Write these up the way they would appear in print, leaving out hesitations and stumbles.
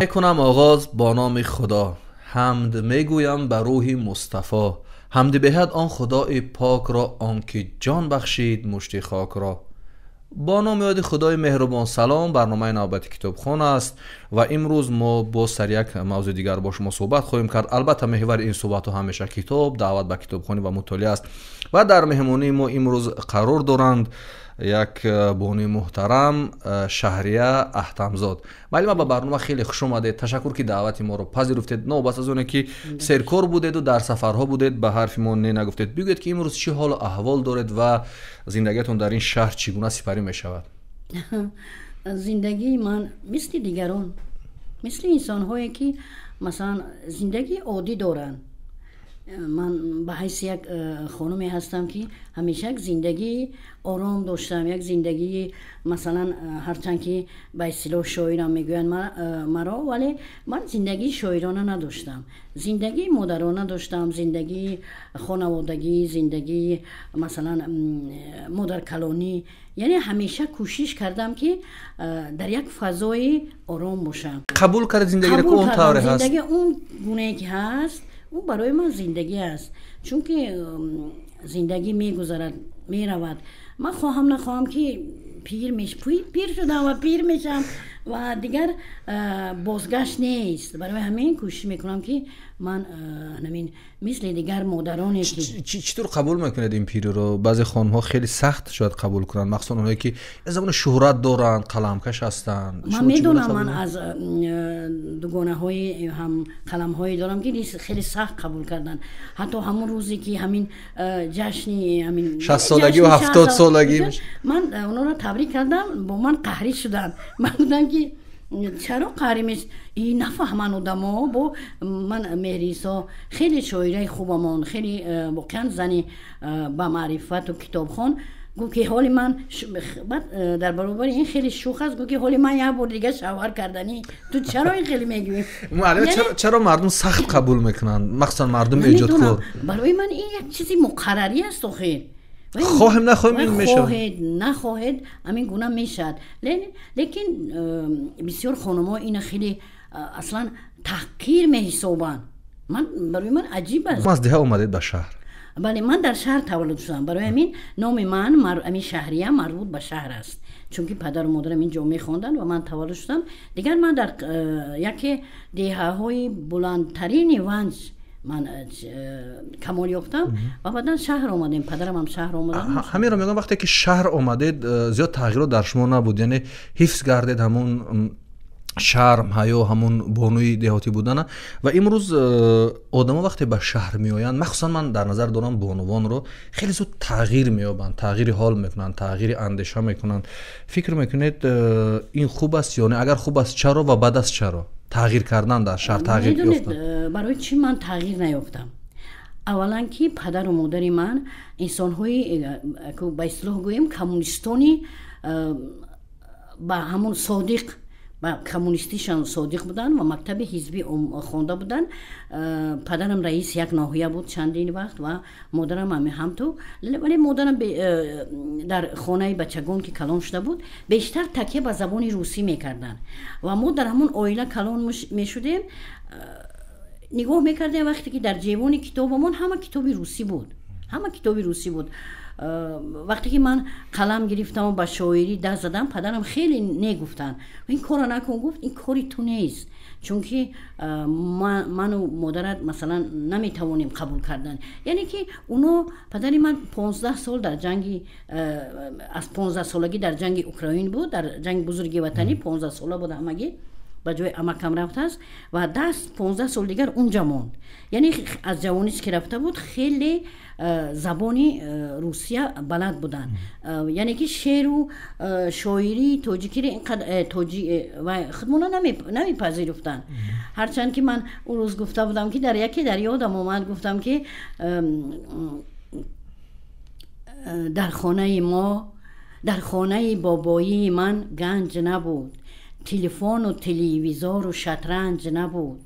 Мекунам оғоз бо номи Худо, ҳамд мегӯям ба рӯҳи Мустафо, ҳамди беҳад он Худои покро, он ки ҷон бахшид мушти хокро. Бо номи ёди Худои меҳрубон салом, барномаи навбати китобхон аст ва имрӯз мо боз сар як мавзӯи дигар бо шумо суҳбат хоҳем кард. Албатта меҳвари ин суҳбатҳо ҳамеша китоб, даъват ба китобхонӣ ва мутолиа аст ва дар меҳмонии мо имрӯз қарор доранд як бонуи муҳтарам Шаҳрия Аҳтамзод. Муаллима, ба барнома хеле хуш омадед. Ташаккур, ки даъвати моро пазируфтед. Новобаста аз оне ки серкор будеду дар сафарҳо будед, ба ҳарфи мо не нагуфтед. Бигӯед, ки имрӯз чӣ ҳолу аҳвол доред ва зиндагиатон дар ин шаҳр чӣ гуна сипарӣ мешавад? Зиндагии ман мисли дигарон, мисли инсонҳое ки масалан зиндагии оддӣ доранд. Ман ба ҳайси як хонуме ҳастам, ки ҳамеша як зиндагии ором доштам, як зиндагии масалан ҳарчанд ки ба истилоҳ шоирам мегӯянд маро, вале ман зиндагии шоирона надоштам, зиндагии модарона доштам, зиндагии хонаводагӣ, зиндагии масалан модаркалонӣ. Яъне ҳамеша кӯшиш кардам, ки дар як фазои ором бошам. Қабул кардед зиндагиро, ки он тавре ҳаст? Зиндагӣ он гунае ки ҳаст, ӯ барои ман зиндагӣ аст, чунки зиндагӣ мегузарад, меравад. Ман хоҳам нахоҳам ки пир шудам ва пир мешавам ва дигар бозгашт нест. Барои ҳамин кӯшиш мекунам, ки ман ҳамин мисли дигар модароне ки Чӣ тур қабул мекунед ин пириро? Баъзе хонумҳо хеле сахт шояд қабул кунанд, махсусан онҳое ки замони шӯҳрат доранд, қаламкаш ҳастанд. Ман медонам, ман аз дугонаҳои ҳам қаламҳое дорам, ки хеле сахт қабул карданд. Ҳатто ҳамон рӯзе ки ҳамин ҷашни ҳамин 60-солагию 70-солагӣ ман онҳоро табрик кардам, бо ман қаҳрӣ шуданд. Ман гуфтам, ки чаро қаҳрӣ меш и нафаҳманд одамо. Бо ман Меҳрисо хеле шоираи хубамон, хеле воқеан зани ба маърифату китобхон, гуфт, ки ҳоли ман баъд дар баробари ин хеле шӯх аст, гуфт, ки ҳоли ман як бор дига шавҳар карданӣ, ту чаро ин хеле мегӯӣ? Муаллима, чаро мардум сахт қабул мекунанд, махсусан мардуми эҷодкор? Барои ман ин як чизи муқаррарӣ аст охир. Хоҳем нахоҳем ин мешавад. Хоҳед нахоҳед, ҳамин гуна мешавад. Лекин бисёр хонумҳо ина хеле аслан таҳқир меҳисобанд. Ман барои ман аҷиб аст. Аз деҳа омадед ба шаҳр? Бале, ман дар шаҳр таваллуд шудам. Барои ҳамин номи ман ҳамин Шаҳрия марбут ба шаҳр аст, чунки падару модарам ин ҷо мехонданд ва ман таваллуд шудам. Дигар ман дар яке деҳаҳои буландтарини Ванҷ ман камол ёфтам ва баъдан шаҳр омадем, падарам ҳам шаҳр омадам. Ҳаминро мегӯям, вақте ки шаҳр омадед, зиёд тағйирот дар шумо набуд, яъне ҳифз гардед ҳамун шарм, ҳаё, ҳамун бонуи деҳотӣ будана. Ва имрӯз одамо вақте ба шаҳр меоянд, махсусан ман дар назар дорам бонувонро, хеле зуд тағйир меёбанд, тағйири ҳол мекунанд, тағйири андеша мекунанд. Фикр мекунед, ин хуб аст ё не? Агар хуб аст, чаро ва бад аст, чаро тағйир кардан дар шаҳр, тағйир ёфтан? Барои чӣ ман тағйир наёфтам? Аввалан, ки падару модари ман инсонҳои ба истилоҳ гӯем коммунистони ба ҳамон содиқ, ба коммунистишон содиқ буданд ва мактаби ҳизбӣ хонда буданд. Падарам раиси як ноҳия буд чандин вақт ва модарам ҳамту. Вале модарам дар хонаи бачагон ки калон шуда буд, бештар такя ба забони русӣ мекарданд ва мо дар ҳамон оила калон мешудем. Нигоҳ мекардем, вақте ки дар ҷевони китобамон ҳама китоби русӣ буд, ҳама китоби русӣ буд. Вақте ки ман қалам гирифтаму ба шоирӣ даст задам, падарам хеле негуфтанд, ин корро накун, гуфт, ин кори ту нест, чунки ману модарат масалан наметавонем қабул кардан. Яъне ки уно падари ман 15 сол дар ҷанги, аз 15-солагӣ дар ҷанги Украин буд, дар ҷанги Бузурги Ватанӣ 15-сола буд ҳамагӣ, ба ҷои амакам рафтааст ва даст 15 сол дигар унҷа монд. Яъне аз ҷавонист ки рафта буд, хеле забони русия балад буданд. Яъне ки шеъру шоирии тоҷикиро худмона намепазируфтанд. Ҳарчанд ки ман он рӯз гуфта будам, ки дар яке дар ёдам омад, гуфтам, ки дар хонаи мо, дар хонаи бобоии ман ганҷ набуд, телефону телевизору шатранҷ набуд,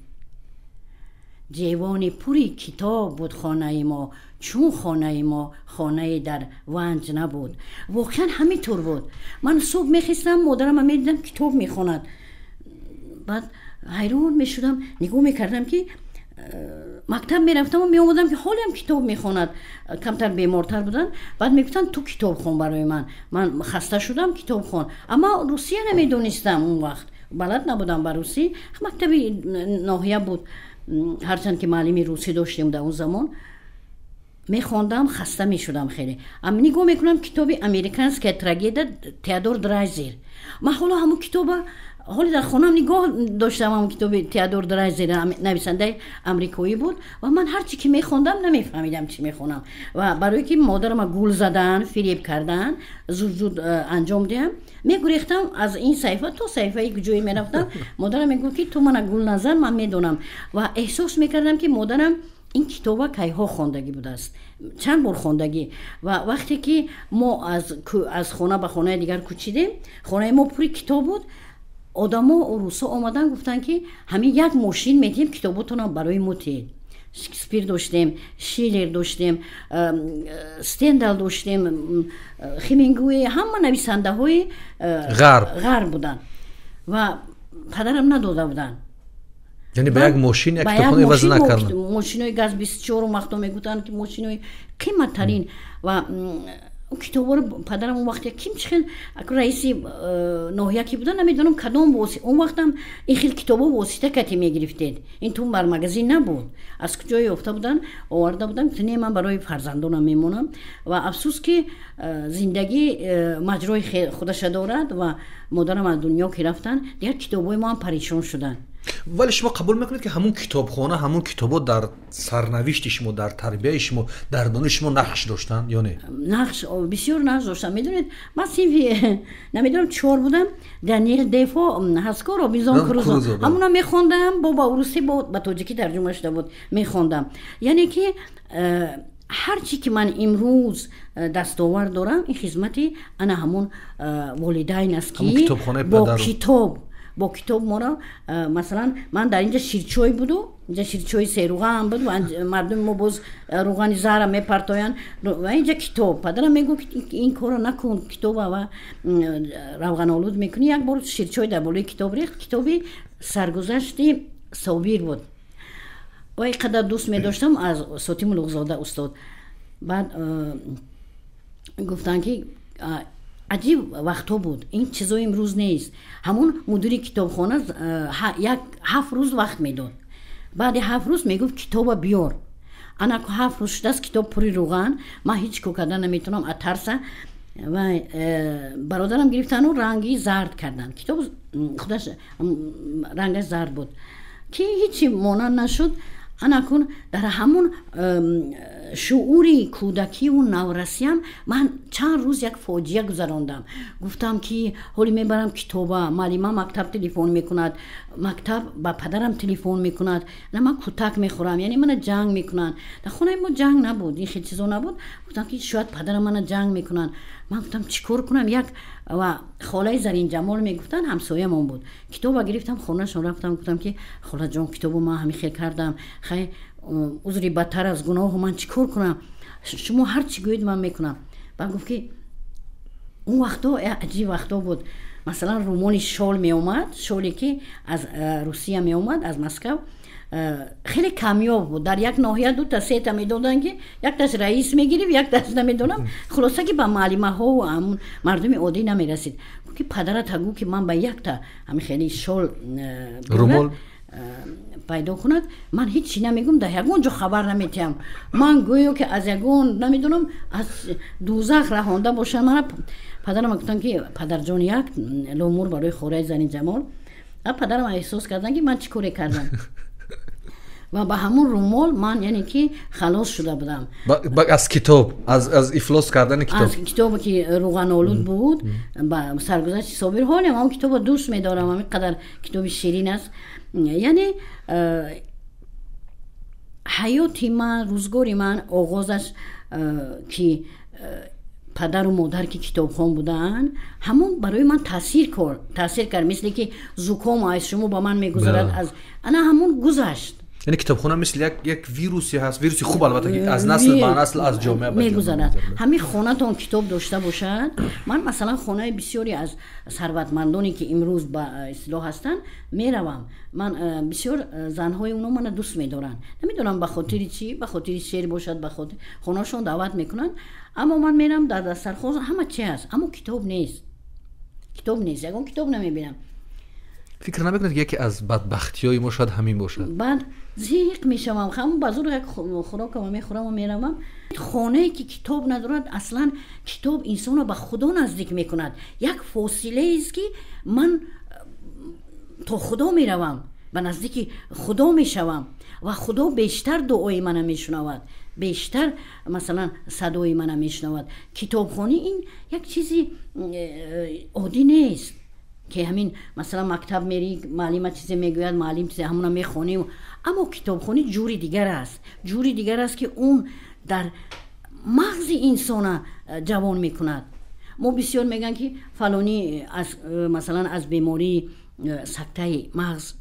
ҷевони пури китоб буд хонаи мо, чун хонаи мо хонаи дар Ванҷ набуд. Воқеан ҳамин тур буд. Ман субҳ мехестам, модарама медидам, китоб мехонад. Баъд Ҳайрон мешудам, нигоҳ мекардам, ки мактаб мерафтаму меомадам, ки ҳолиам китоб мехонад. Камтар бемортар буданд. Баъд мегуфтанд: «Ту китоб хон барои ман, ман хаста шудам, китоб хон». Аммо русия намедонистам, он вақт балад набудам ба русӣ. Мактаби ноҳия буд, ҳарчанд ки муаллими русӣ доштем дар он замон. Мехондам, хаста мешудам хеле. Нигоҳ мекунам, китоби «Американская трагедия», Теодор Драйзер. Ман ҳоло ҳамун китоба ҳоле дар хонаам нигоҳ доштам, ҳамун китоби Теодор Драйзер, нависандаи амрикоӣ буд. Ва ман ҳарчи ки мехондам, намефаҳмидам, чӣ мехонам. Ва барое ки модарама гул задан, фиреб кардан, зуд зуд анҷом диҳам, мегурехтам аз ин саҳифа то саҳифаи ҷое мерафтам. Модарам мегуфт, ки ту мана гул назан, ман медонам. Ва эҳсос мекардам, ки модарам ин китоба кайҳо хондагӣ будааст, чанд бор хондагӣ. Ва вақте ки мо аз хона ба хонаи дигар кӯчидем, хонаи мо пури китоб буд. Одамо, русо омадан, гуфтанд, ки ҳамин як мошин медиҳем, китоботонам барои мо тиҳед. Шекспир доштем, Шиллер доштем, Стендал доштем, Хемингуэй, ҳама нависандаҳои ғарб буданд ва падарам надода буданд. Яъне ба як мошин як китобхона иваз накарданд? Мошинои ГАЗ 24 вақто мегуфтанд, ки мошинои қиматтарин. Ва китобҳоро падарам он вақт ким чӣ хел, раиси ноҳия ки буда, намедонам кадом, он вақтам ин хел китобҳо восита кати мегирифтед, ин ту бар магазин набуд, аз куҷое ёфта буданд, оварда буданд. Не, ман барои фарзандонам мемонам. Ва афсӯс, ки зиндагӣ маҷрои худаша дорад ва модарам аз дунё ки рафтанд, дигар китобҳои мо ҳам парешон шуданд. Вале шумо қабул мекунед, ки ҳамун китобхона, ҳамун китобҳо дар сарнавишти шумо, дар тарбияи шумо, дар дониши шумо нақш доштанд ё не? Нақш, бисёр нақш доштанд. Медонед, ман синфи, намедонам, чор будам, Даниэл Дефо ҳастко, «Робинзон Крузо», ҳамуна мехондам, бо ба урусӣ, бо ба тоҷикӣ тарҷума шуда буд, мехондам. Яъне ки ҳар чӣ ки ман имрӯз дастовард дорам, ин хизмати ана ҳамун волидайн аст, ки бо китоб моро. Масалан, ман дар инҷа ширчой буду, инҷа ширчои серуған буд ва мардуми мо боз руғани зара мепартоянд, ва инҷа китоб. Падарам мегӯфт, ки ин корро накун, китоба ва равғанолуд мекунӣ. Як бор ширчой дар болои китоб рехт. Китоби «Саргузашти Собир» буд ва ин қадар дӯст медоштам, аз Сотим Улуғзода устод. Баъд гуфтанд, ки аҷиб вақтҳо буд, ин чизо имрӯз нест. Ҳамун мудири китобхона як 7 рӯз вақт медод. Баъди 7 рӯз мегуфт: «Китоба биёр». Анаку 7 рӯз шудааст, китоб пури руған, ман ҳеҷ кор карда наметавонам аз тарса. Ва бародарам гирифтану ранги зард карданд китоб, худаш рангаш зард буд, ки ҳечи монанд нашуд. Анакун дар ҳамун шуури кӯдакиву наврасиям ман чанд рӯз як фоҷиа гузарондам. Гуфтам, ки ҳоли мебарам китоба, муаллима мактаб телефон мекунад, мактаб ба падарам телефон мекунад, на ман кӯтак мехӯрам, яъне мана ҷанг мекунанд. Дар хонаи мо ҷанг набуд, ин хел чизо набуд. Гуфтам, ки шояд падарам мана ҷанг мекунанд. Ман гуфтам, чӣ кор кунам? Як ва холаи Заринҷамол мегуфтанд, ҳамсоямон буд. Китоба гирифтам, хонашон рафтам, гуфтам, ки холаҷон, китобу ман ҳамин хел кардам, хай, узри бадтар аз гуноҳу, ман чӣ кор кунам? Шумо ҳар чӣ гӯед, ман мекунам. Баъд гуфт, ки он вақто аҷиб вақто буд. Масалан, румоли шол меомад, шоле ки аз Русия меомад, аз Москав, хеле камёб буд. Дар як ноҳия дута сета медоданд, ки якташ раис мегирифт, якташ намедонам. Хулоса, ки ба муаллимаҳову ҳамун мардуми оддӣ намерасид. Ки падарата гӯ, ки ман ба якта ҳамин хеле шол румол пайдо кунад, ман ҳеҷ чӣ намегӯм, дар ягон ҷо хабар наметиҳам. Ман гӯё ки аз ягон, намедонам, аз дӯзах раҳонда бошанд мана. Падарам гуфтам, ки падарҷон, як ломур барои хораи Заринҷамол. Падарам эҳсос карданд, ки ман чӣ коре кардам, ва ба ҳамун румол ман, яъне ки, халос шуда будам. Аз китоб, аз ифлос кардани китоб. Аз китобе ки руғанолуд буд, ба «Саргузашти Собир». Ҳолем он китобро дӯст медорам, ҳамин қадар китоби ширин аст. Яъне ҳаёти ман, рӯзгори ман оғозаш, ки падару модар ки китобхон будаанд, ҳамон барои ман таъсир кард, мисле ки зуком аз шумо ба ман мегузарад, аз ана ҳамон гузашт. Яъне китобхона мисли як вирусе ҳаст, вируси хуб албатта, ки аз насл ба насл, аз ҷомеа ба ҷомеа мегузарад. Ҳамин хонатон китоб дошта бошад. Ман масалан хонаи бисёре аз сарватмандоне ки имрӯз ба истилоҳ ҳастанд меравам. Ман бисёр занҳои оно мана дӯст медоранд. Намедонам ба хотири чӣ, ба хотири шеър бошад, ба хотир хонаашон даъват мекунанд. Аммо ман мерам, дар дастархон ҳама чи ҳаст, аммо китоб нест. Китоб нест, ягон китоб намебинам. Фикр намекунед, ки яке аз бадбахтиҳои мо шояд ҳамин бошад? Баъд зиқ мешавам, ҳамн ба зур як хӯрокама мехӯраму меравам. Хонае ки китоб надорад, аслан китоб инсонро ба Худо наздик мекунад. Як фосилаест, ки ман то Худо меравам, ба наздики Худо мешавам ва Худо бештар дуои мана мешунавад, бештар масалан садои мана мешунавад. Китобхонӣ ин як чизи оддӣ нест, ки ҳамин масалан мактаб мерӣ, муаллима чизе мегӯяд, муаллим чизе, ҳамона мехонӣ. Аммо китобхонӣ ҷури дигар аст, ҷури дигар аст, ки он дар мағзи инсона ҷавон мекунад. Мо бисёр мегӯянд, ки фалонӣ аз масалан аз бемории сактаи мағз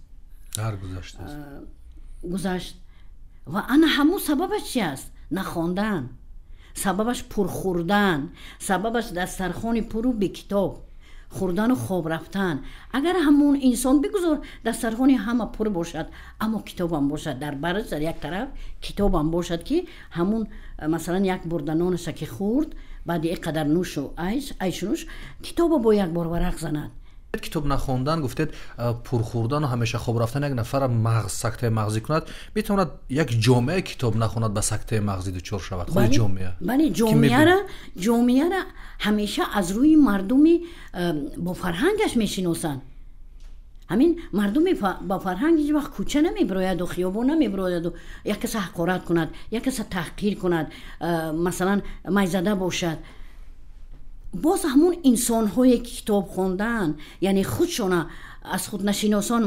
гузашт. Ва ана ҳамун сабабаш чи аст? Нахондан. Сабабаш пурхӯрдан, сабабаш дастархони пуру бекитоб хӯрдану хоб рафтан. Агар ҳамун инсон бигузор дастархони ҳама пур бошад, аммо китобам бошад дар бараш, дар як тараф китобам бошад, ки ҳамун масалан як бурда нонаша ки хӯрд, баъди ин қадар нӯшу айшу нӯш, китобо бо як бор варақ занад. Китоб нахондан гуфтед, пурхӯрдану ҳамеша хоб рафтан як нафара мағз сактаи мағзӣ кунад. Метавонад як ҷомеа китоб нахонад, ба сактаи мағзӣ дучор шавад, худи ҷомеа? Бале, ҷомеара ҳамеша аз рӯи мардуми бо фарҳангаш мешиносанд. Ҳамин мардуми ба фарҳанг ҳеҷ вақт кӯча намебирояду хиёбон намебирояду як каса ҳақорат кунад, як каса таҳқир кунад, масалан майзада бошад. Боз ҳамун инсонҳое ки китоб хондаанд, яъне худшона аз худнашиносон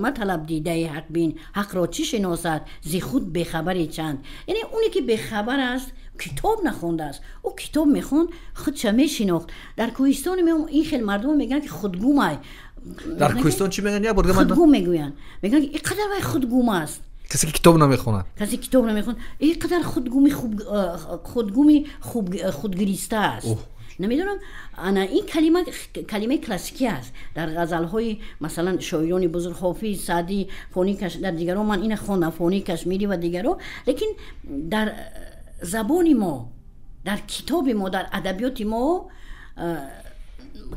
маталаб дидаи ҳақбин, ҳақро чӣ шиносад зи худ бехабари чанд. Яъне оне ки бехабар аст, китоб нахондааст. Ӯ китоб мехонд, худша мешинохт. Дар кӯҳистони ин хел мардумо мегӯянд, ки худгумай. Дар кӯҳистон чӣ мегӯянд? Як бор худгум мегӯянд. Мегӯянд, ки ин қадар вай худгум аст. Касе ки китоб намехонад. Касе китоб намехонад, ин қадар худгуми хуб, худгуми хуб, худгириста аст. Намедонам, ана ин калима калимаи классикӣ аст дар ғазалҳои масалан шоирони бузург, Ҳофиз, Саъдӣ, Фони, дар дигаро ман ина хондам, Фони Кашмирӣ ва дигаро. Лекин дар забони мо, дар китоби мо, дар адабиёти мо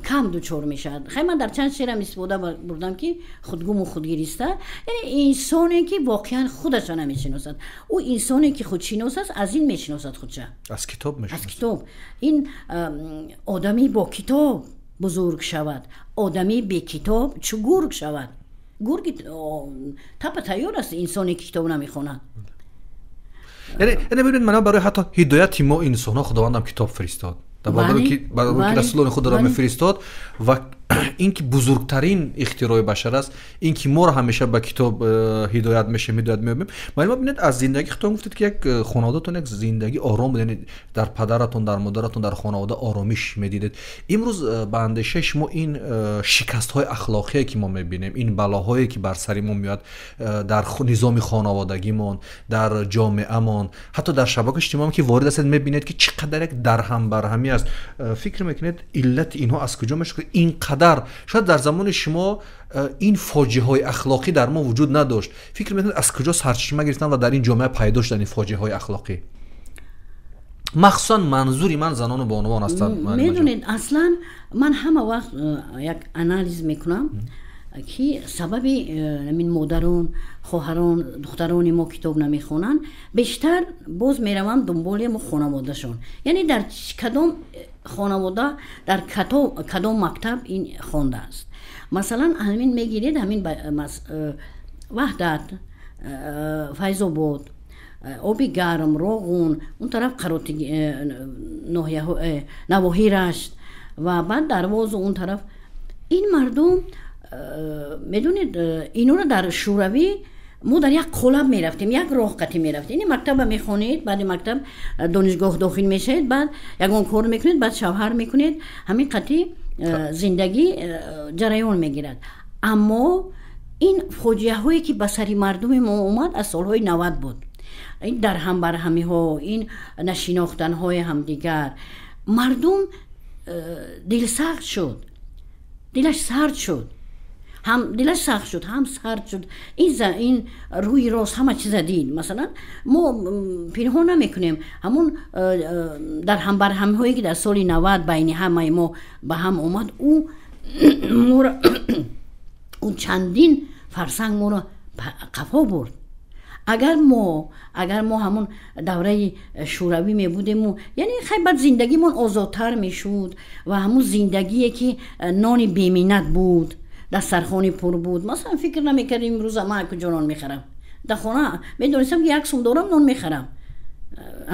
кам дучор мешавад. Хай, ман дар чанд шеърам истифода бурдам, ки худгуму худгириста, яъне инсоне ки воқеан худаша намешиносад. Ӯ инсоне ки худшинос аст, аз ин мешиносад худша. Аз китоб мешиносад, аз китоб. Ин одами бо китоб бузург шавад, одами бекитоб чу гург шавад. Гурги тапа тайёр аст инсоне ки китоб намехонад. Яъне бибинед, мана барои ҳатто ҳидояти мо инсонҳо Худовандам китоб фиристод, ки расулони худро мефиристод. Ва ин ки бузургтарин ихтирои башар аст, ин ки моро ҳамеша ба китоб ҳидоят мешем, ҳидоят меёбем. Маълума, бинед, аз зиндагии худтон гуфтед, ки як хонаводатон як зиндагии ором буд, яъне дар падаратон, дар модаратон, дар хонавода оромиш медидед. Имрӯз ба андешаи шумо ин шикастҳои ахлоқие ки мо мебинем, ин балоҳое ки бар сари мо меояд дар низоми хонаводагимон, дар ҷомеамон, ҳатто дар шабакаи иҷтимоӣ ки ворид ҳастед, мебинед, ки чӣ қадар як дарҳамбарҳамӣ аст, фикр мекунед, иллати инҳо аз куҷо мешавад? Ин қадар шояд дар замони шумо ин фоҷиаҳои ахлоқӣ дар мо вуҷуд надошт. Фикр мекунед, аз куҷо сарчашма гирифтан ва дар ин ҷомеа пайдо шудан ин фоҷиаҳои ахлоқӣ? Махсусан манзури ман занону бонувон ҳастанд. Медонед, аслан ман ҳама вақт як анализ мекунам, ки сабаби ҳамин модарон, хоҳарон, духтарони мо китоб намехонанд, бештар боз меравам дунболи мо хонаводашон, яъне дар кадом хонавода, дар кадом мактаб ин хондааст. Масалан, ҳамин мегиред, ҳамин Ваҳдат, Файзобод, Оби Гарм, Роғун, он тараф Қароти, навоҳи Рашт ва баъд Дарвозу он тараф. Ин мардум, медонед, инора дар Шӯравӣ мо дар як қолаб мерафтем, як роҳ қатӣ мерафтем. Ини мактаба мехонед, баъди мактаб донишгоҳ дохил мешавед, баъд ягон кор мекунед, баъд шавҳар мекунед, ҳамин қатӣ зиндагӣ ҷараён мегирад. Аммо Ин фоҷиаҳое ки ба сари мардуми мо омад аз солҳои 90 буд. Ин дарҳамбарҳамиҳо, ин нашинохтанҳои ҳамдигар, мардум дилсахт шуд, дилаш сард шуд, ҳам дилаш сахт шуд, ҳам сард шуд. Ин рӯи рост ҳама чиза дид. Масалан, мо пинҳон намекунем, ҳамун дарҳамбарҳамиҳое ки дар соли 90 байни ҳамаи мо ба ҳам омад, ӯ чандин фарсанг моро қафо бурд. Агар мо ҳамун давраи шӯравӣ мебудему, яъне хай баъд зиндагимон озодтар мешуд ва ҳамун зиндагие ки нони беминнат буд, дастархони пур буд. Масалан, фикр намекардем имрӯза ман куҷо нон мехарам. Дар хона медонистам ки як сум дорам, нон мехарам.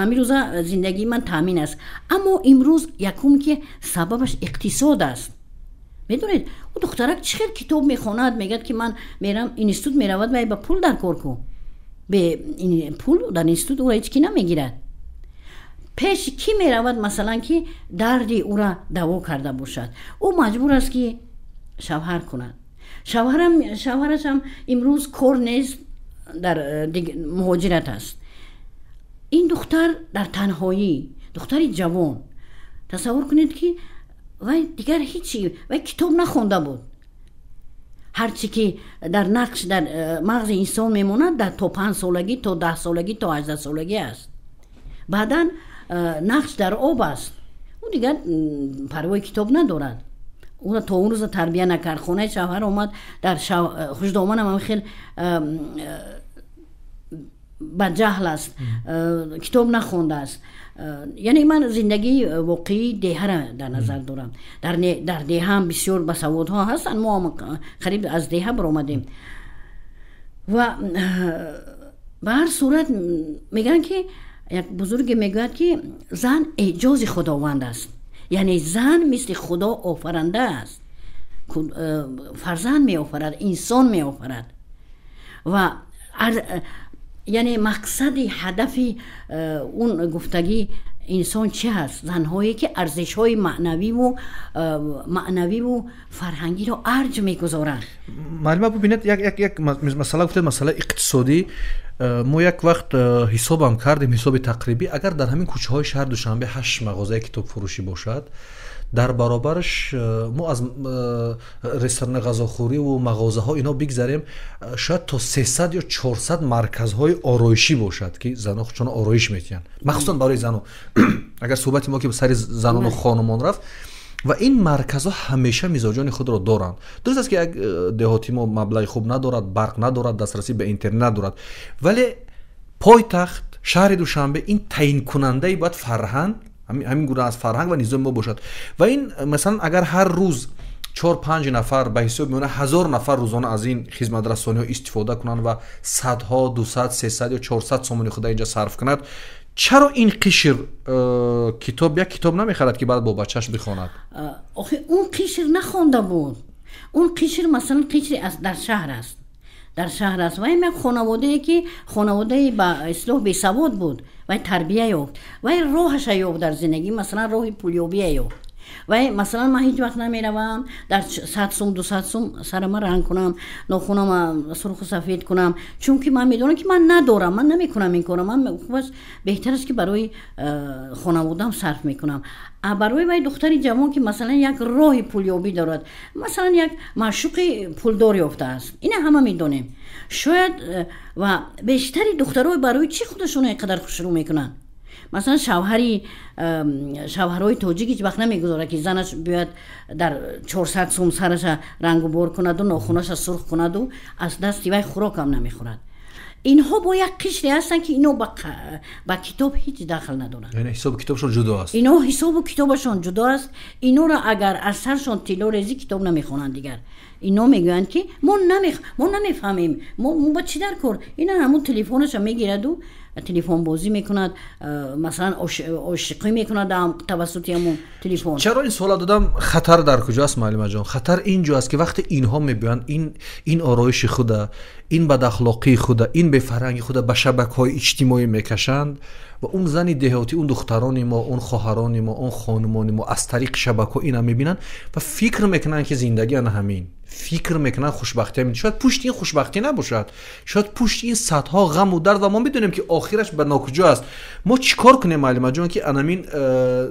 Ҳамин рӯза зиндагии ман таъмин аст. Аммо имрӯз якум ки сабабаш иқтисод аст. Медонед, ӯ духтарак чӣ хел китоб мехонад, мегӯяд ки ман мерам институт, меравад ва ба пул дар кор ку. Бе пул дар институт ӯра ҳеҷ ки намегирад. Пеш кӣ меравад, масалан, ки дарди ӯра даво карда бошад? Ӯ маҷбур аст ки шавҳар кунад. Шавҳарашам имрӯз кор нест, дар муҳоҷират аст. Ин духтар дар танҳоӣ, духтари ҷавон, тасаввур кунед ки вай дигар ҳечи, вай китоб нахонда буд. Ҳарчи ки дар нақш дар мағзи инсон мемонад, дар то 5 солагӣ, то 10 солагӣ, то 18 солагӣ аст. Баъдан нақш дар об аст. Ӯ дигар парвои китоб надорад. Ӯро то он рӯза тарбия накард. Хонаи шавҳар омад, дар хушдоманам ҳам хел баҷаҳл аст, китоб нахондааст. Яъне ман зиндагии воқеии деҳаро дар назар дорам. Дар деҳа ҳам бисёр басаводҳо ҳастанд, мо ҳам қариб аз деҳа баромадем. Ва ба ҳар сурат мегӯянд ки як бузурге мегӯяд ки зан эъҷози худованд аст. Яъне зан мисли худо офаранда аст, фарзанд меофарад, инсон меофарад. Ва яъне мақсади ҳадафи он гуфтагӣ инсон чӣ ҳаст? Занҳое ки арзишҳои маънавиву фарҳангиро арҷ мегузоранд. Муаллима, бубинед, як масъала гуфтед, масъалаи иқтисодӣ. Мо як вақт ҳисобам кардем, ҳисоби тақрибӣ, агар дар ҳамин кӯчаҳои шаҳр Душанбе 8 мағозаи китобфурӯшӣ бошад, дар баробараш мо аз ресторани ғазохӯриву мағозаҳо ино бигзарем, шояд то 300 ё 400 марказҳои ороишӣ бошад ки занҳо худшонро ороиш метиҳанд, махсусан барои занон. Агар суҳбати мо ки сари занону хонумон рафт, ва ин марказҳо ҳамеша мизоҷони худро доранд. Дуруст аст ки як деҳоти мо маблағи хуб надорад, барқ надорад, дастрасӣ ба интернет надорад, вале пойтахт шаҳри Душанбе ин таъинкунандаи бояд фарҳанг, ҳамин гуна аз фарҳанг ва низоми мо бошад. Ва ин масалан агар ҳар рӯз 4-5 нафар ба ҳисоб меона 1000 нафар рӯзона аз ин хизматрасониҳо истифода кунанд ва садҳо, 200, 300 ё 400 сомони худа инҷа сарф кунад, чаро ин қишр китоб як китоб намехарад ки баъд бо бачаш бихонад? Охи он қишр нахонда буд. Он қишр масалан қишри дар шаҳр аст. Дар шаҳр аст. Вай як хонаводае ки хонаводаи ба ислоҳ бесавод буд, вай тарбия ёфт, вай роҳаша ёфт дар зиндагӣ, масалан роҳи пулёбия ёфт. Вай масалан ман ҳеҷ вақт намеравам дар 100 сум, 200 сум сарама ранг кунам, нохунама сурху сафед кунам, чунки ман медонам ки ман надорам, ман намекунам ин корро. Ман хуб беҳтар аст ки барои хонаводаам сарф мекунам. А барои вай духтари ҷавон ки масалан як роҳи пулёбӣ дорад, масалан як маъшуқи пулдор ёфтааст, ина ҳама медонем. Шояд ва бештари духтаро барои чӣ худашонро ин қадар хушрӯ мекунанд? Масалан шавҳарҳои тоҷик ҳеҷ вақт намегузорад ки занаш биёяд дар 400 сум сараша рангу бор кунаду нохунаша сурх кунаду аз дасти вай хӯрокам намехӯрад. Инҳо бо як қишре ҳастанд ки ино ба китоб ҳеҷ дахл надоранд. Яъне ҳисобу китобашон ҷудо аст. Ино ҳисобу китобашон ҷудо аст. Инора агар аз саршон тилло резӣ китоб намехонанд дигар. Ино мегӯянд ки мо намефаҳмем, мо ба чӣ дар кор? Ина ҳамун телефонаша мегираду телефонбозӣ мекунад, масалан ошиқӣ мекунад тавассути ҳамун телефон. Чаро ин суола додам? Хатар дар куҷо аст, муаллимаҷон? Хатар ин ҷо аст ки вақте инҳо мебиёянд, ин ороиши худа, ин бадахлоқии худа, ин бефарҳанги худа ба шабакаҳои иҷтимоӣ мекашанд ва он зани деҳотӣ, он духтарони мо, он хоҳарони мо, он хонумони мо аз тариқи шабакаҳо ина мебинанд ва фикр мекунанд ки зиндагӣ ана ҳамин, Фикр мекунанд хушбахтӣ, шояд пушти ин хушбахтӣ набошад, шояд пушти ин садҳо ғаму дард, ва мо медонем ки охираш ба нокуҷо аст. Мо чӣ кор кунем, муаллимаҷон, ки анамин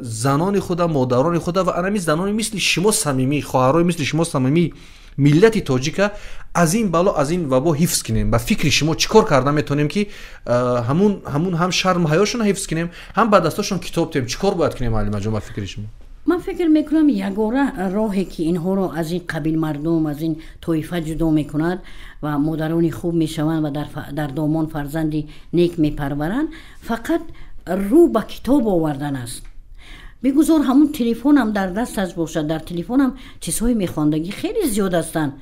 занони худа, модарони худа ва анамин занони мисли шумо самимӣ, хоҳарои мисли шумо самимӣ, миллати тоҷика аз ин бало, аз ин вабо ҳифз кунем? Ба фикри шумо чӣ кор карда метавонем, ки ҳамун ҳам шарму ҳаёшонро ҳифз кунем, ҳам ба дастошон китоб тем? Чӣ кор бояд кунем, муаллимаҷон, ба фикри шумо? Ман фикр мекунам, ягона роҳе ки инҳоро аз ин қабил мардум, аз ин тоифа ҷудо мекунад ва модарони хуб мешаванд ва дар домон фарзанди нек мепарваранд, фақат рӯ ба китоб овардан аст. Бигузор ҳамун телефонам дар дасташ бошад, дар телефонам чизҳои мехондагӣ хеле зиёд ҳастанд.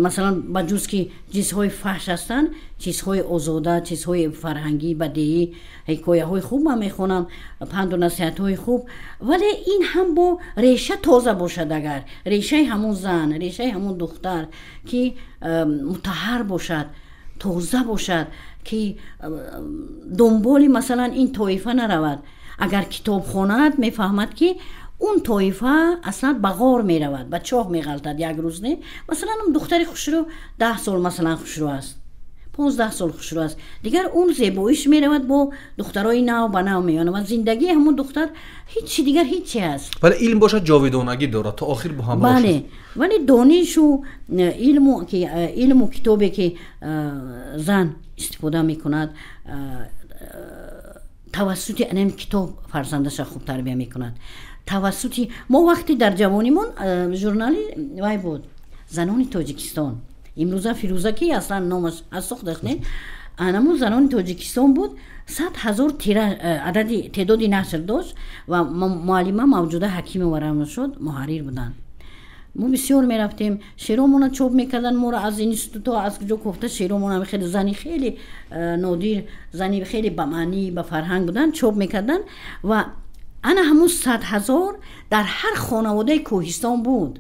Масалан, ба ҷуз ки чизҳои фаҳш ҳастанд, чизҳои озода, чизҳои фарҳангӣ, бадеӣ, ҳикояҳои хуб ман мехонам, панду насиҳатҳои хуб. Вале ин ҳам бо реша тоза бошад. Агар решаи ҳамун зан, решаи ҳамун духтар ки мутаҳар бошад, тоза бошад, ки дунболи масалан ин тоифа наравад. Агар китоб хонад, мефаҳмад, ки он тоифа аслан ба ғор меравад, ба чоҳ меғалтад як рӯз. Не, масалан, он духтари хушрӯ 10 сол масалан хушрӯ аст, 15 сол хушрӯ аст, дигар он зебоиш меравад, бо духтарои нав ба нав меёнад ва зиндагии ҳамон духтар ҳичи дигар ҳичи аст. Вале илм бошад, ҷовидонагӣ дорад, то охир бо ҳамроҳ. Бале, вале донишу илму ки илму китобе ки зан истифода мекунад, тавассути анам китоб фарзандаша хуб тарбия мекунад. Тавассути мо вақте дар ҷавонимон журнали вай буд, «Занони Тоҷикистон», имрӯза «Фирӯза», ки аслан номаш аз сохташ не, анамун «Занони Тоҷикистон» буд. 100 000 тира адади теъдоди нашр дошт ва муаллима Мавҷуда Ҳакимова шуд муҳаррир буданд. Мо бисёр мерафтем, шеъромона чоп мекарданд. Моро аз институтҳо, аз куҷо кофта шеъромона, хеле зани хеле нодир, зани хеле ба маънӣ, ба фарҳанг буданд, чоп мекарданд. Ва ана ҳамун 100 000 дар ҳар хонаводаи кӯҳистон буд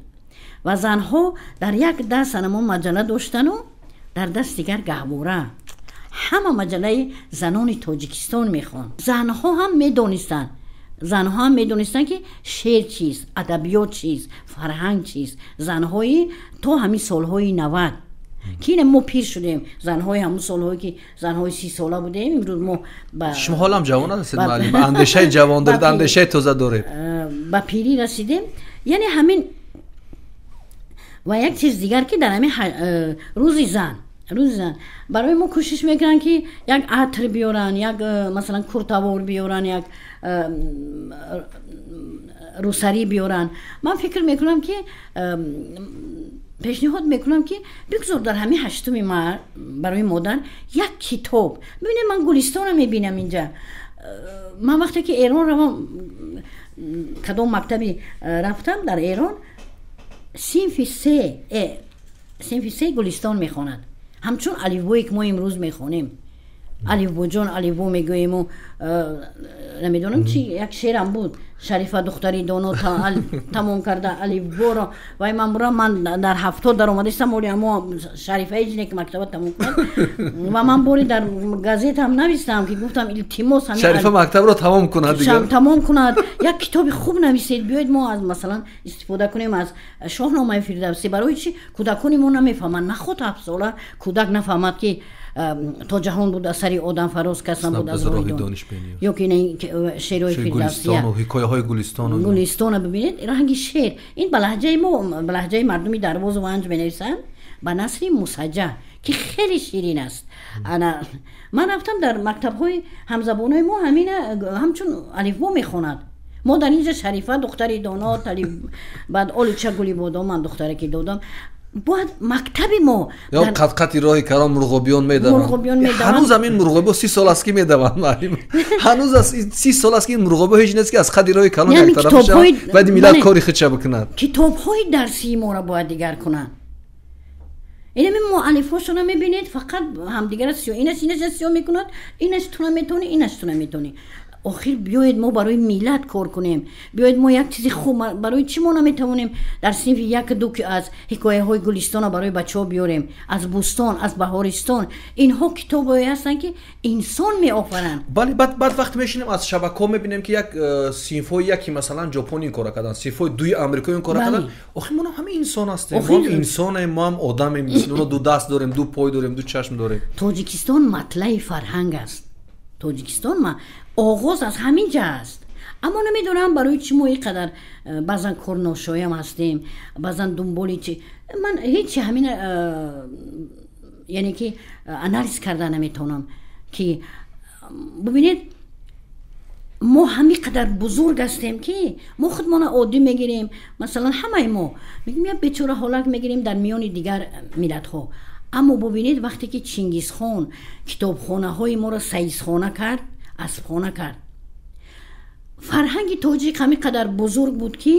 ва занҳо дар як даст анамон маҷалла доштану дар даст дигар гаҳвора, ҳама маҷаллаи «Занони Тоҷикистон» мехонд. Занҳо ҳам медонистанд, занҳо ҳам медонистанд, ки шеър чист, адабиёт чист, фарҳанг чист. Занҳои то ҳамин солҳои 90, ки ина мо пир шудем, занҳои ҳамун солҳое ки занҳои 30-сола будем, имрӯз мо ба Шумо ҳолам ҷавон ҳастед, муаллим, андешаи ҷавон доред, андешаи тоза доред. Ба пирӣ расидем. Яъне ҳамин. Ва як чиз дигар, ки дар ҳамин рӯзи зан, рӯзи зан барои мо кӯшиш мекунанд, ки як атр биёранд, як масалан куртавор биёранд, як рӯсарӣ биёранд. Ман фикр мекунам, ки пешниҳод мекунам, ки бигзор дар ҳамин 8-уми март барои модар як китоб. Бибинед, ман «Гулистона» мебинам инҷа. Ман вақте ки Эрон равам, кадом мактаби рафтам дар Эрон, синфи се «Гулистон» мехонад, ҳамчун алифбое ки мо имрӯз мехонем. Алифбоҷон, алифбо мегӯему намедонам чи, як шеърам буд: «Шарифа духтари доно тамом карда алифборо». Вай ман бурам, ман дар 70 даромадистам, оли амо Шарифа ҳеҷ ки мактаба тамом кунад. Ва ман бори дар газетам навистам, ки гуфтам: «Илтимос, Шарифа мактабро тамом кунад дигар, тамом кунад, як китоби хуб нависед, биёед мо аз масалан истифода кунем аз Шоҳномаи Фирдавсӣ». Барои чи кӯдакони мо намефаҳманд? Наход 7-сола кӯдак нафаҳмад, ки то ҷаҳон буд аз сари одам фароз, кас набуд аз роҳи дониш, ё ки шеърҳои Фирдавсия, ҳикояҳои «Гулистон». «Гулистона» бибинед, ранги шеър ин ба лаҳҷаи мо, ба лаҳҷаи мардуми Дарвозу Ванҷ менависанд, ба насри мусаҷҷа, ки хеле ширин аст. Ана ман рафтам дар мактабҳои ҳамзабонҳои мо, ҳамина ҳамчун алифбо мехонад. Мо дар инҷа «Шарифа духтари доно», баъд «Олуча гули бодом», ман духтаре ки додам. Бояд мактаби мо Ё қат-қати роҳи карон мурғобиён медаванд. Мурғобиён медаванд. Ҳанӯз ҳамин мурғобиё 30 сол аст, ки медаванд, муаллим. Ҳанӯз аз 30 сол аст, ки ин мурғобиё ҳеҷ нест, ки аз қади роҳи калон як тараф шавад, баъди миллат кори худша бикунад. Китобҳои дарсии моро бояд дигар кунанд. Инами муаллифҳошона мебинед, фақат ҳамдигара сиё, инаш инаша сиё мекунад, инаш ту наметавонӣ, инаш ту наметавонӣ. Охир биёед мо барои миллат кор кунем, биёед мо як чизи хуб. Барои чӣ мо наметавонем дар синфи як ду ки аз ҳикояҳои Гулистона барои бачаҳо биёрем, аз Бӯстон, аз Баҳористон? Инҳо китобҳое ҳастанд, ки инсон меофаранд. Бале, баъд вақт мешинем, аз шабакаҳо мебинем, ки як синфҳои яки, масалан, Ҷопон ин кора карданд, синфҳои дуи Амрикои ин кора карданд. Охир мо ҳама инсон ҳастем, мо инсонем, мо ҳам одамем, мисли онҳо ду даст дорем, ду пой дорем, ду чашм дорем. Тоҷикистон матлаи фарҳанг аст. Тоҷикистон ма оғоз аз ҳамин ҷа аст. Аммо намедонам, барои чӣ мо ин қадар баъзан корношоям ҳастем, баъзан дунболи чи. Ман ҳечи ҳамин, яъне ки, анализ карда наметавонам, ки бубинед, мо ҳамин қадар бузург ҳастем, ки мо худмона оддӣ мегирем. Масалан, ҳамаи мо мегӯем, як бечора ҳолак мегирем дар миёни дигар миллатҳо. Аммо бубинед, вақте ки Чингизхон китобхонаҳои моро саисхона кард, аспхона кард, фарҳанги тоҷик ҳамин қадар бузург буд, ки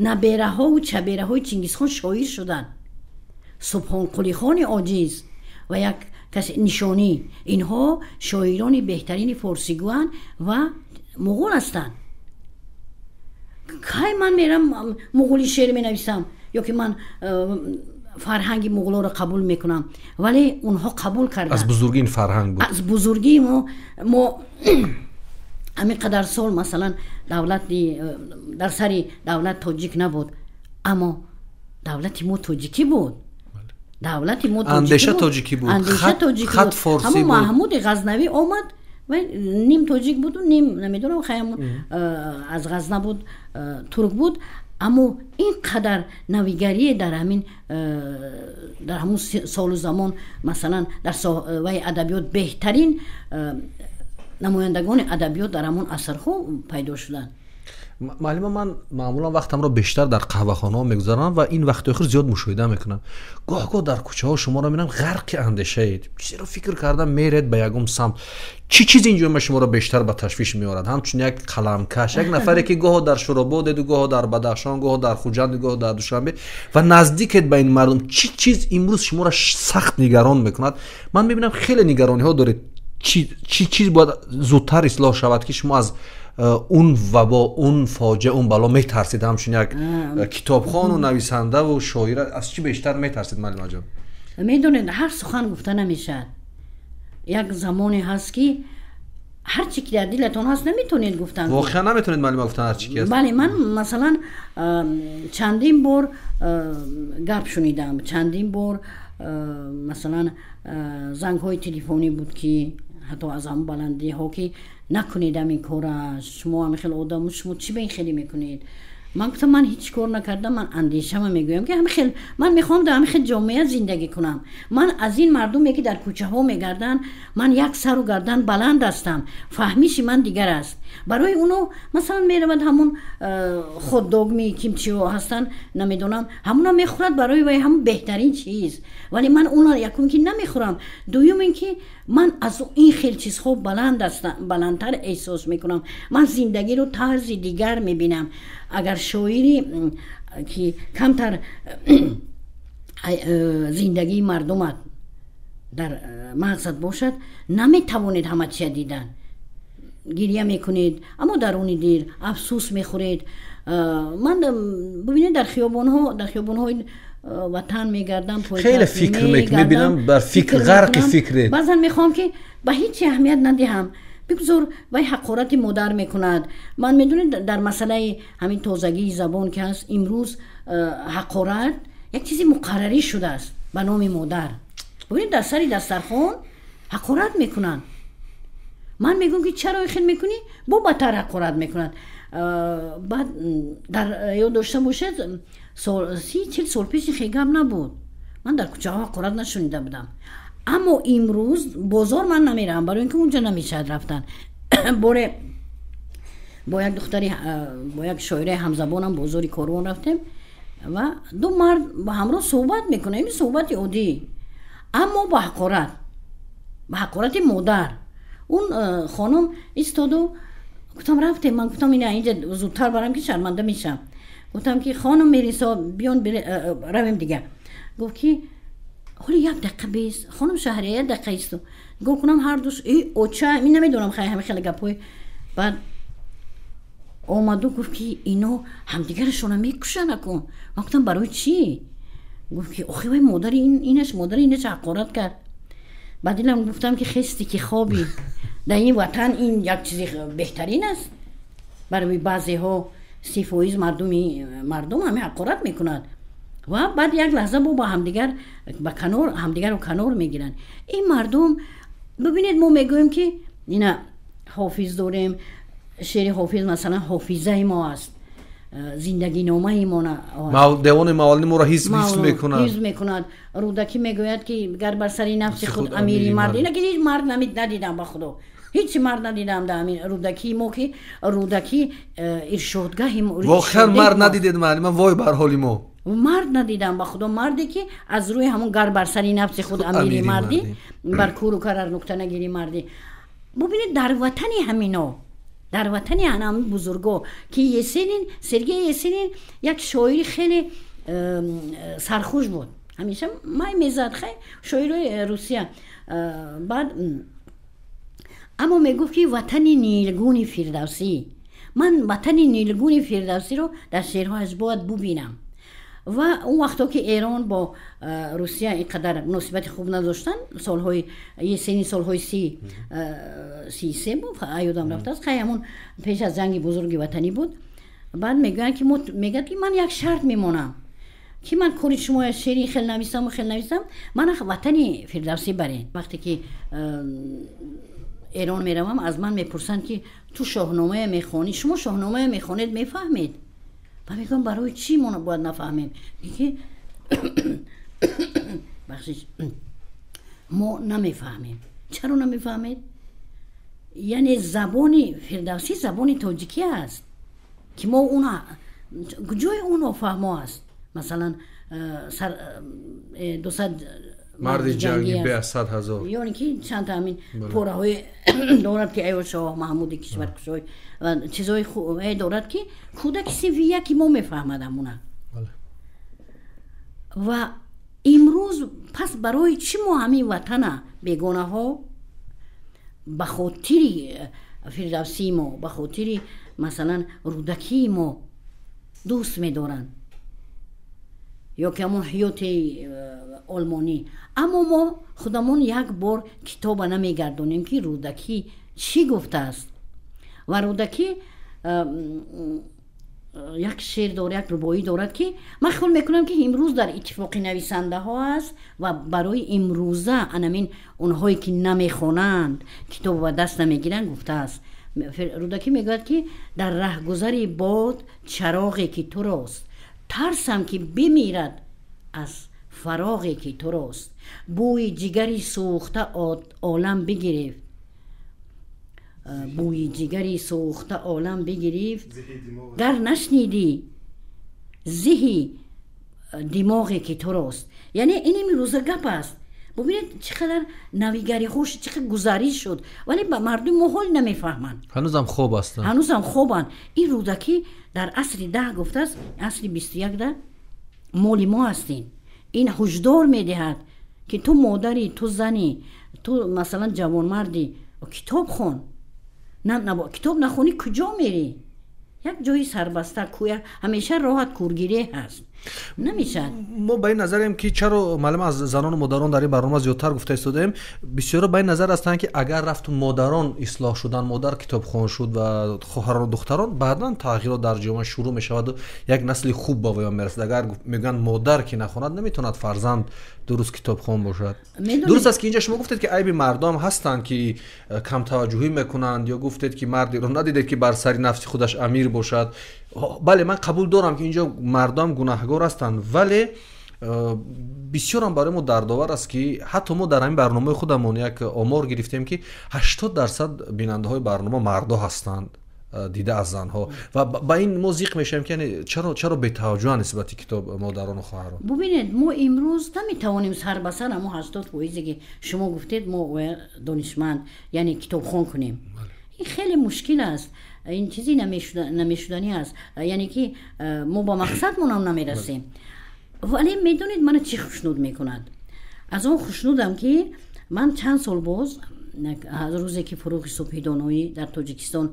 набераҳову чабераҳои Чингизхон шоир шуданд. Субҳонқулихони оҷиз ва як каси Нишонӣ, инҳо шоирони беҳтарини форсигӯянд ва муғул ҳастанд. Кай ман мерам муғули шеър менависам ё ки ман фарҳанги муғулоро қабул мекунам? Вале онҳо қабул карданд. Аз бузургии ин фарҳанг буд. Аз бузургии мо ҳамин қадар сол, масалан, давлати дар сари давлат тоҷик набуд, аммо давлати мо тоҷикӣ буд, давлати мо андеша тоҷикӣ буд. Андеша тоҷикӣ хат форсӣ. Ҳамон Маҳмуди Ғазнавӣ омад ва ним тоҷик буду, ним намедонам, хаям аз Ғазна буд, турк буд, аммо ин қадар навигарие дар ҳамин дар ҳамун солу замон, масалан, дар соҳаи адабиёт беҳтарин намояндагони адабиёт дар ҳамон асрҳо пайдо шуданд. Муаллима, ман маъмулан вақтамро бештар дар қаҳвахонаҳо мегузаронам ва ин вақти охир зиёд мушоҳида мекунам, гоҳ гоҳ дар кӯчаҳо шуморо мебинам, ғарқи андешаед, чизеро фикр карда меред ба ягон самт. Чӣ чиз ин ҷома шуморо бештар ба ташвиш меорад, ҳамчун як қаламкаш, як нафаре, ки гоҳо дар Шурободеду, гоҳо дар Бадахшон, гоҳо дар Хуҷанду, гоҳо дар Душанбе ва наздикед ба ин мардум? Чӣ чиз имрӯз шуморо сахт нигарон мекунад? Ман мебинам, хеле нигарониҳо доред. Чӣ чиз бояд зудтар ислоҳ шавад, ки шумо аз он вабо, он фоҷиа, он бало метарсид? Ҳамчун як китобхону нависандаву шоира, аз чӣ бештар метарсид, муаллимаҷон? Медонед, ҳар сухан гуфта намешавад. Як замоне ҳаст, ки ҳар чи ки дар дилатон ҳаст, наметавонед гуфтан. Воқеан наметавонед, муаллима, гуфтан ҳар чи ки ҳаст. Бале, ман, масалан, чандин бор гап шунидам, чандин бор, масалан, зангҳои телефонӣ буд, ки ҳатто аз ҳамон баландиҳо, ки накунед ҳамин кора, шумо ҳамин хел одаму, шумо чӣ ба ин хеле мекунед? Ман гуфтам, ман ҳеҷ кор накардам, ман андешама мегӯям, ки ҳамин хел ман мехоҳам дар ҳамин хел ҷомеа зиндагӣ кунам. Ман аз ин мардуме, ки дар кӯчаҳо мегарданд, ман як сару гардан баланд ҳастам, фаҳмиши ман дигар аст. Барои оно, масалан, меравад ҳамун хот-догми кимчиҳо ҳастанд, намедонам, ҳамуна мехӯрад, барои вай ҳамун беҳтарин чиз. Вале ман уна якум ки намехӯрам, дуюм ин ки ман аз ин хел чизҳо баланд ҳастам, баландтар эҳсос мекунам. Ман зиндагиро тарзи дигар мебинам. Агар шоири ки камтар зиндагии мардумат дар мағзат бошад, наметавонед ҳама чия дидан. Гирья мекунед, аммо даруни дил афсӯс мехӯред. Ман, бубинед, дар хиёбонҳо, дар хиёбонҳои ватан мегардам. Хеле фикр мебинам, бар фикр ғарқи фикред. Баъзан мехоҳам, ки ба ҳеҷ аҳамият надиҳам, бигузор вай ҳақорати модар мекунад. Ман, медонед, дар масъалаи ҳамин тозагии забон ки ҳаст, имрӯз ҳақорат як чизи муқаррарӣ шудааст ба номи модар. Бубинед, дар сари дастархон ҳақорат мекунанд. Ман мегӯям, ки чаро ин хел мекунӣ? Бо бадтар ҳақорат мекунад. Баъд дар ёд дошта бошед, 30-40 сол пеш хел гап набуд, ман дар кӯчаҳо ҳақорат нашунида будам. Аммо имрӯз бозор ман намеравам, барои ин ки унҷа намешавад рафтан. Боре бо як духтари, бо як шоираи ҳамзабонам бозори Корвон рафтем ва ду мард ба ҳамроҳ суҳбат мекунем, ин суҳбати оддӣ, аммо ба ҳақорат, ба ҳақорати модар. Он хонум истоду, гуфтам, рафтем. Ман гуфтам, ина инҷа зудтар барам, ки шарманда мешам. Гуфтам, ки хонум Мерисо, биён равем дига. Гуфт, ки ҳоли як дақиқа бес, хонум Шаҳрия, як дақиқа исто. Нигоҳ кунам, ҳардуш и оча, мин намедонам, хай, ҳами хеле гапҳои. Баъд омаду гуфт, ки ино ҳамдигарашона мекушанд. Акун ман гуфтам, барои чӣ? Гуфт, ки охи вай модари инаш, модари инаш ҳақорат кард. Ба дилам гуфтам, ки хести ки хобӣ, дар ин ватан ин як чизи беҳтарин аст. Барои баъзеҳо 30% мардум ҳаме ҳақорат мекунад ва баъд як лаҳза бо ба ҳамдигар ба канор, ҳамдигарро канор мегиранд ин мардум. Бибинед, мо мегӯем, ки ина Ҳофиз дорем. Шеъри Ҳофиз, масалан, ҳофизаи мо аст, зиндагиномаи мо. Девони Мавлони моро ҳифз мекунад. Ҳифз мекунад. Рӯдакӣ мегӯяд, ки гар бар сари нафси худ амири мард. Ина ки ҳеҷ мард надидам, ба Худо, ҳеҷ мард надидам дар ҳамин Рӯдакии мо, ки Рӯдакӣ иршодгаҳи Воқеан мард надидед, муаллима? Вой бар ҳоли мо! Мард надидам, ба Худо, марде ки аз рӯи ҳамон гар бар сари нафси худ амири мардӣ, бар куру кар нукта нагири мардӣ. Бубинед, дар ватани ҳамино, дар ватани ҳанами бузурго, ки Есенин, Сергей Есенин як шоири хеле сархуш буд, ҳамеша май мезад, хай, шоирои Русия. Баъд аммо мегуфт, ки ватани нилгуни фирдавсӣ, ман ватани нилгуни фирдавсиро дар шеърҳояш бояд бубинам. Ва он вақто ки Эрон бо Русия ин қадар муносибати хуб надоштанд, солҳои Есенин солҳои 33 буд, ёдам рафтааст, хай, ҳамон пеш аз Ҷанги Бузурги Ватанӣ буд. Баъд мегӯянд, ки мегӯяд, ки ман як шарт мемонам, ки ман кори шумо шеъри хел нависаму хел нависам, мана ватани фирдавсӣ барен. Вақте ки Эрон меравам, аз ман мепурсанд, ки ту Шоҳномая мехонӣ, шумо Шоҳномая мехонед, мефаҳмед? Ва мегӯям, барои чӣ мо бояд нафаҳмем? Ки бахшиш, мо намефаҳмем. Чаро намефаҳмед? Яъне забони фирдавсӣ забони тоҷикӣ аст, ки мо уна ҷои он нофаҳмо аст. Масалан, 200 марди ҷангӣ бе аз 100 000. Ёне ки чандта ҳамин пораҳое дорад, ки эё шоҳ Маҳмуди кишваркушой ва чизҳои дорад, ки кӯдаки синфи яки мо мефаҳмад ҳамуна. Ва имрӯз пас барои чӣ мо ҳамин ватана бегонаҳо ба хотири фирдавсии мо, ба хотири, масалан, Рӯдакии мо дӯст медоранд ё ки ҳамон Ҳаёти олмонӣ, аммо мо худамон як бор китоба намегардонем, ки Рӯдакӣ чӣ гуфтааст? Ва Рӯдакӣ як шеър дор, як рубоӣ дорад, ки ман хиёл мекунам, ки имрӯз дар Иттифоқи нависандаҳо аст ва барои имрӯза анамин онҳое ки намехонанд, китобо ба даст намегиранд, гуфтааст. Рӯдакӣ мегӯяд, ки дар раҳгузари бод чароғе ки турост, тарсам ки бимирад аз фароғе ки турост. Бӯи ҷигари сӯхта олам бигирифт, бӯи ҷигари сӯхта олам бигирифт, гар нашнидӣ зиҳи димоғе ки турост. Яъне ин имрӯза гап аст. Бубинед, чӣ қадар навигариҳо, чӣ қадар гузариш шуд, вале ба мардуми мо ҳол намефаҳманд. Ҳанӯзам хоб ҳастанд. Ҳанӯзам хобанд. Ин Рӯдакӣ дар асри 10 гуфтааст, асри 21-да моли мо ҳастем. Ин ҳушдор медиҳад, ки ту модарӣ, ту занӣ, ту, масалан, ҷавонмардӣ, китоб хон. Китоб нахонӣ, куҷо мерӣ? Як ҷои сарбаста, ҳамеша роҳат кургире ҳаст, намешавад. Мо ба ин назарем, ки чаро, маълум, аз занону модарон дар ин барнома зиёдтар гуфта истодаем. Бисёро ба ин назар ҳастанд, ки агар рафту модарон ислоҳ шуданд, модар китобхон шуд ва хоҳарону духтарон, баъдан тағйирот дар ҷомеа шурӯъ мешаваду як насли хуб ба воя мерасад. Агар мегӯянд, модар ки нахонад, наметавонад фарзанд дуруст китобхон бошад. Дуруст аст, ки инҷа шумо гуфтед, ки айби мардам ҳастанд, ки камтаваҷҷуҳӣ мекунанд, ё гуфтед, ки мардеро надидед, ки бар сари нафси худаш амир бошад. Бале, ман қабул дорам, ки инҷо мардам гунаҳгор ҳастанд, вале бисёрам барои мо дардовар аст, ки ҳатто мо дар ҳамин барномаи худамон як омор гирифтем, ки 80% бинандаҳои барнома мардо ҳастанд дида аз занҳо, ва ба ин мо зиқ мешавем, ки яъне чаро бетаваҷҷӯҳанд нисбати китоб модарону хоҳарон. Бубинед, мо имрӯз наметавонем сар ба сар ҳамон 80 фоизе ки шумо гуфтед, мо донишманд, яъне китобхон кунем. Ин хеле мушкил аст, ин чизи намешуданӣ аст, яъне ки мо ба мақсадмонам намерасем. Вале медонед, мана чӣ хушнуд мекунад? Аз он хушнудам, ки ман чанд сол боз, аз рӯзе ки Фурӯғи субҳи доноӣ дар Тоҷикистон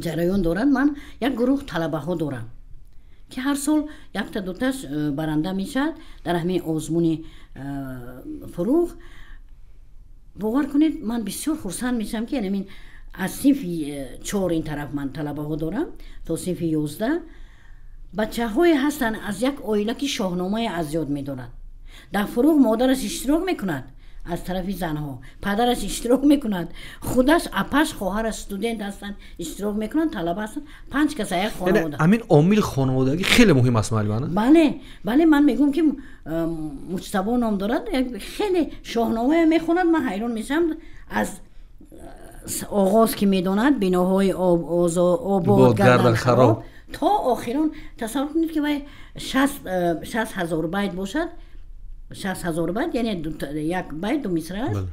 Ҷараён дорад. Ман як гурӯҳ талабаҳо дорам, ки ҳар сол якта дуташ баранда мешавад дар ҳамин озмуни Фурӯғ. Бовар кунед, ман бисёр хурсанд мешавам, ки ҳамин аз синфи 4 ин тараф ман талабаҳо дорам то синфи 11. Бачаҳое ҳастанд аз як оила, ки Шоҳномае аз ёд медорад. Дар Фурӯғ модараш иштирок мекунад, аз тарафи занҳо падараш иштирок мекунад, худаш, апаш, хоҳараш студент ҳастанд, иштирок мекунанд, талаба ҳастанд, панҷ каса як хонавода. Ҳамин омили хонаводагӣ хеле муҳим аст, муаллима. Бале, ман мегӯям, ки Муҷтабо ном дорад, хеле Шоҳномая мехонад. Ман ҳайрон мешавам, аз оғоз ки медонад, биноҳои обод гардан хароб, то охирон. Тасаввур кунед, ки вай 60 000 байт бошад, 60 000 байт, яъне як байт ду мисра аст,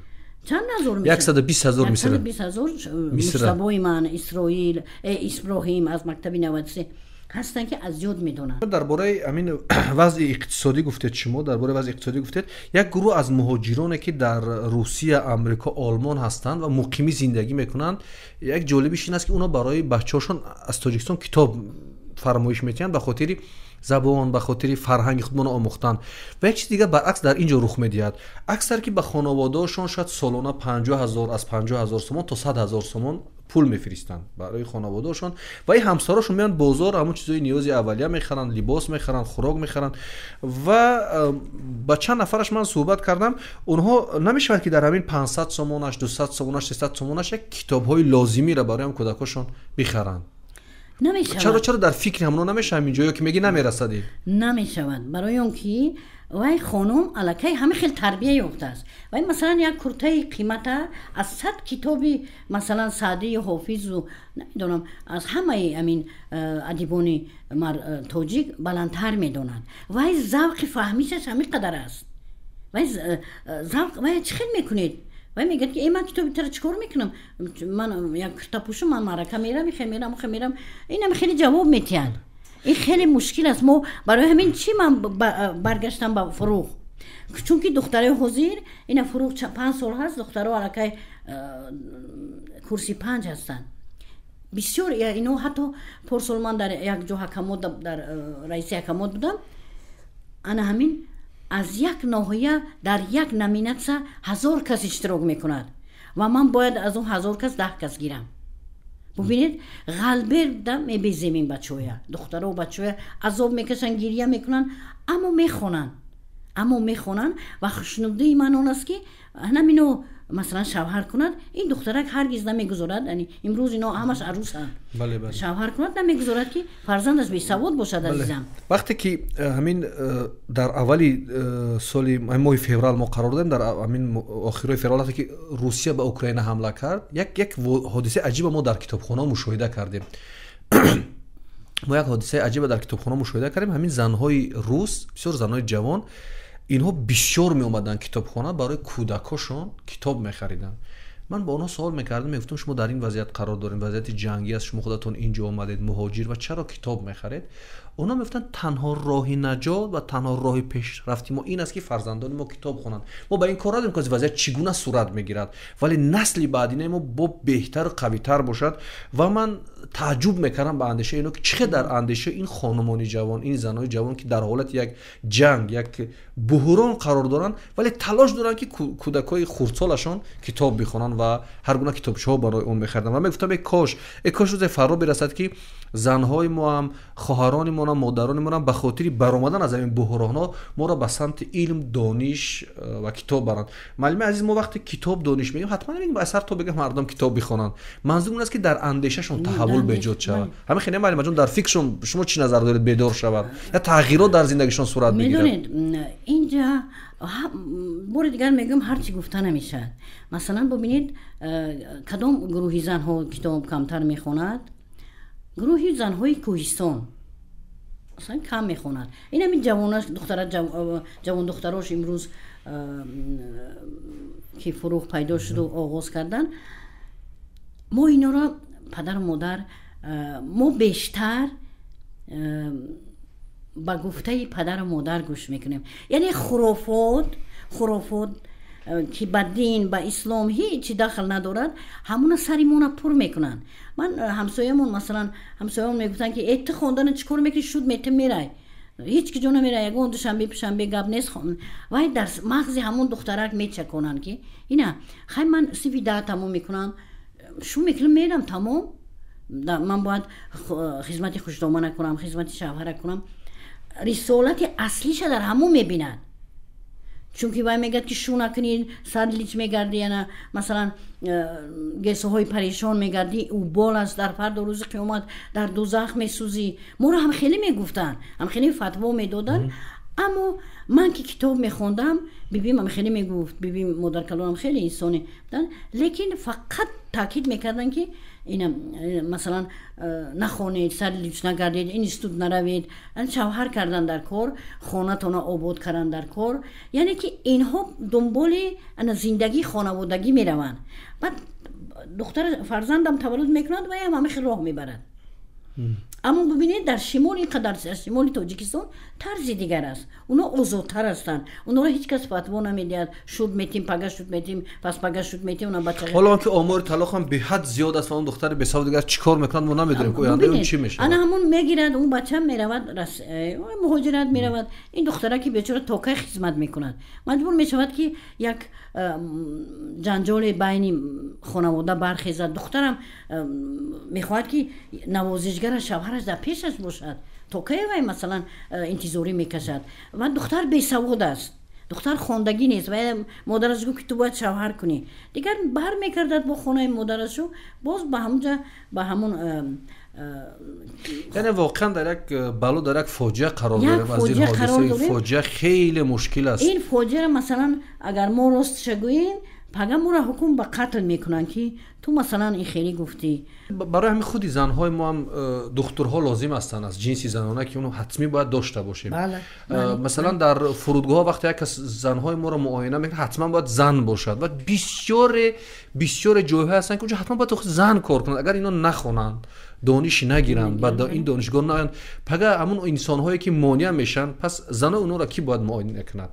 чанд ҳазор? 120 000 мисра. 20 000. Муҷтабои ман, Исроил, Иброҳим аз мактаби 93 ҳастанд, ки аз ёд медонанд. Дар бораи ҳамин вазъи иқтисодӣ гуфтед шумо, дар бораи вазъи иқтисодӣ гуфтед. Як гурӯҳ аз муҳоҷироне, ки дар Русия, Амрико, Олмон ҳастанд ва муқимӣ зиндагӣ мекунанд, як ҷолибиш ин аст, ки онҳо барои бачаҳошон аз Тоҷикистон китоб фармоиш метиҳанд, ба хотири забон, ба хотири фарҳанги худмонро омӯхтан. Ва як чиз дигар баръакс дар ин ҷо рух медиҳад. Аксар ки ба хонаводаашон шояд солона 50 000, аз 50 000 сомон то 100 000 сомон пул мефиристанд барои хонаводаашон ва ин ҳамсарошон меоянд бозор, ҳамон чизои ниёзи аввалия мехаранд, либос мехаранд, хӯрок мехаранд. Ва ба чанд нафараш ман суҳбат кардам, онҳо намешавад, ки дар ҳамин 500 сомонаш, 200 сомонаш, 300 сомонаш як китобҳои лозимиро барои ҳам кӯдакошон бихаранд. Намешавад. Чаро дар фикри ҳамоно намешавад ҳамин ҷо ё ки меги намерасад ин? Намешавад, барои он ки вай хонум аллакай ҳама хел тарбия ёфтааст. Вай, масалан, як куртаи қимата аз 100 китоби, масалан, Саъдию Ҳофизу, намедонам, аз ҳамаи амин адибони тоҷик баландтар медонад. Вай завқи фаҳмишаш ҳамин қадар аст. Вай завқ, вай чӣ хел мекунед? Вай мегӯяд, ки э, ман китоби тара чӣ кор мекунам, ман як курта пӯшум, ман маърака мерам, хе мерам, хе мерам. Инам хеле ҷавоб метиҳад. Ин хеле мушкил аст. Мо барои ҳамин чӣ ман баргаштам ба Фурӯғ, чунки духтарои ҳозир, ина Фурӯғ 5 сол ҳаст, духтаро аллакай курси 5 ҳастанд бисёр. Ино ҳатто порсол ман дар як ҷо ҳакамот, дар раиси ҳакамот будам. Ана ҳамин аз як ноҳия дар як номинатсия 1000 кас иштирок мекунад ва ман бояд аз он 1000 кас 10 кас гирам. Бубинед, ғалберда мебезем ин бачаҳоя, духтаро, бачаҳоя азоб мекашанд, гиря мекунанд, аммо мехонанд, аммо мехонанд. Ва хушнудии ман он аст, ки ҳамино, масалан, шавҳар кунад ин духтарак, ҳаргиз намегузорад. Имрӯз ино ҳамаш арӯсанд, шавҳар кунад, намегузорад, ки фарзандаш бесавод бошад, азизам. Вақте ки ҳамин дар аввали соли, моҳи феврал мо қарор додем, дар ҳамин охирои феврал, вақте ки Русия ба Украина ҳамла кард, як ҳодисаи аҷиба мо дар китобхона мушоҳида кардем. Мо як ҳодисаи аҷиба дар китобхона мушоҳида кардем. Ҳамин занҳои рус, бисёр занҳои ҷавон, инҳо бисёр меомаданд китобхона, барои кӯдакошон китоб мехариданд. Ман ба онҳо суол мекардам, мегуфтам: шумо дар ин вазъият қарор дорем, вазъияти ҷангӣ аст, шумо худатон инҷо омадед, муҳоҷир, ва чаро китоб мехаред? Онҳо мегуфтанд: танҳо роҳи наҷот ва танҳо роҳи пешрафти мо ин аст, ки фарзандони мо китоб хонанд. Мо ба ин кор надорем, ки вазъият чӣ гуна сурат мегирад, вале насли баъдинаи мо бо беҳтару қавитар бошад. Ва ман тааҷҷуб мекардам ба андешаи ино, ки чӣ хел дар андешаи ин хонумони ҷавон, ин занои ҷавон, ки дар ҳолати як ҷанг, як буҳрон қарор доранд, вале талош доранд, ки кӯдакҳои хурдсолашон китоб бихонанд ва ҳар гуна китобчаҳо барои он мехариданд. Ва мегуфтам: э кош, э кош рӯзе фаро бирасад, ки занҳои мо ҳам, хоҳарони мо ҳам, модарони мо ҳам ба хотири баромадан аз ҳамин буҳронҳо моро ба самти илм, дониш ва китоб баранд. Муаллими азиз, мо вақте китоб, дониш мегӯем, ҳатман намегӯем ба сар то бигӯем мардум китоб бихонанд. Манзур он аст, ки дар андешашон таҳаввул беҷод шавад. Ҳамин хеле, муаллимаҷон, дар фикршон шумо чӣ назар доред, бедор шавад я тағйирот дар зиндагишон сурат бигирад? Медонед, инҷа бори дигар мегӯям, ҳар чӣ гуфта намешавад. Масалан, бубинед, кадом гурӯҳи занҳо китоб камтар мехонад? Гурӯҳи занҳои кӯҳистон, масалан, кам мехонад. Ин ҳамин ҷавонаш, духтара, ҷавондухтарош имрӯз ки Фурӯғ пайдо шуду оғоз кардан, мо инора падару модар, мо бештар ба гуфтаи падару модар гӯш мекунем. Яъне хурофот, хурофот. ки ба дин, ба ислом ҳеҷ дахл надорад, ҳамуна сари мона пур мекунанд. Ман ҳамсоямон, масалан, ҳамсоямон мегуфтанд, ки э, ту хондана чӣ кор мекунӣ, шуд мети мерай, ҳеҷ ки ҷо намера, ягон душанбе пушанбе гап нест. Вай дар мағзи ҳамон духтарак мечаконанд, ки ина хай, ман синфи 10 тамом мекунам, шу мекунам, мерам, тамом, ман бояд хизмати хушдомана кунам, хизмати шавҳара кунам. Рисолати аслиша дар ҳамон мебинад, чунки вай мегӯяд, ки шу накунӣ, сар лич мегардӣ, яна масалан гесоҳои парешон мегардӣ, убол аст, дар фардо рӯзи қиёмат дар дузах месӯзӣ. Моро ҳам хеле мегуфтанд, ҳам хеле фатво медоданд. Аммо ман ки китоб мехондам, бибим ҳам хеле мегуфт, бибим модаркалонам хеле инсоне буданд, лекин фақат таъкид мекарданд, ки ина масалан нахонед, сари луч нагардед, институт наравед, шавҳар кардан дар кор, хонатона обод кардан дар кор. Яъне ки инҳо дунболи ана зиндагии хонаводагӣ мераванд. Баъд духтар фарзандам таваллуд мекунад, ваям ҳама хел роҳ мебарад. Аммо бибинед, дар шимол ин қадар, шимоли Тоҷикистон тарзи дигар аст, оно озодтар ҳастанд, онҳоро ҳеҷ кас фатво намедиҳад: шуд метим, пага шуд метим, пас пага шуд метим. Она бача Ҳоло он ки омори талоқ ҳам беҳад зиёд аст ва он духтари бесавод дигар чӣ кор мекунад, мо намедонем, ки ояндаи он чӣ мешавад. Ана ҳамон мегирад, он бача меравад, муҳоҷират меравад. Ин духтараки бечора то кай хизмат мекунад? Маҷбур мешавад, ки як ҷанҷоли байни хонавода бархезад. Духтарам мехоҳад, ки навозишгара шавҳараш дар пешаш бошад. То кай вай масалан интизорӣ мекашад? Ва духтар бесавод аст, духтар хондагӣ нест. Ва модараш гуфт, ки ту бояд шавҳар кунӣ. Дигар бар мекардад бо хонаи модарашу боз ба ҳамунҷа, ба ҳамун Яъне воқеан дар як бало, дар як фоҷиа қарор дорем аз ин ҳодиса. Фоҷиа хеле мушкил аст. Ин фоҷиаро масалан агар мо ростша гӯем, пага моро ҳукм ба қатл мекунанд, ки ту масалан ин хеле гуфтӣ. Барои ҳамин худи занҳои мо ҳам духтурҳо лозим ҳастанд аз ҷинси занона, ки оно ҳатмӣ бояд дошта бошем. Масалан, дар фурудгоҳҳо вақте як кас занҳои моро муоина мекунад, ҳатман бояд зан бошад. Ва бисёре бисёре ҷойҳое ҳастанд, ки онҷо ҳатман бояд зан кор кунад. Агар ино нахонанд, дониш нагиранд ва ин донишгоҳ наоянд, пага ҳамун инсонҳое ки монеа мешаванд, пас занои онҳоро ки бояд муоина кунад,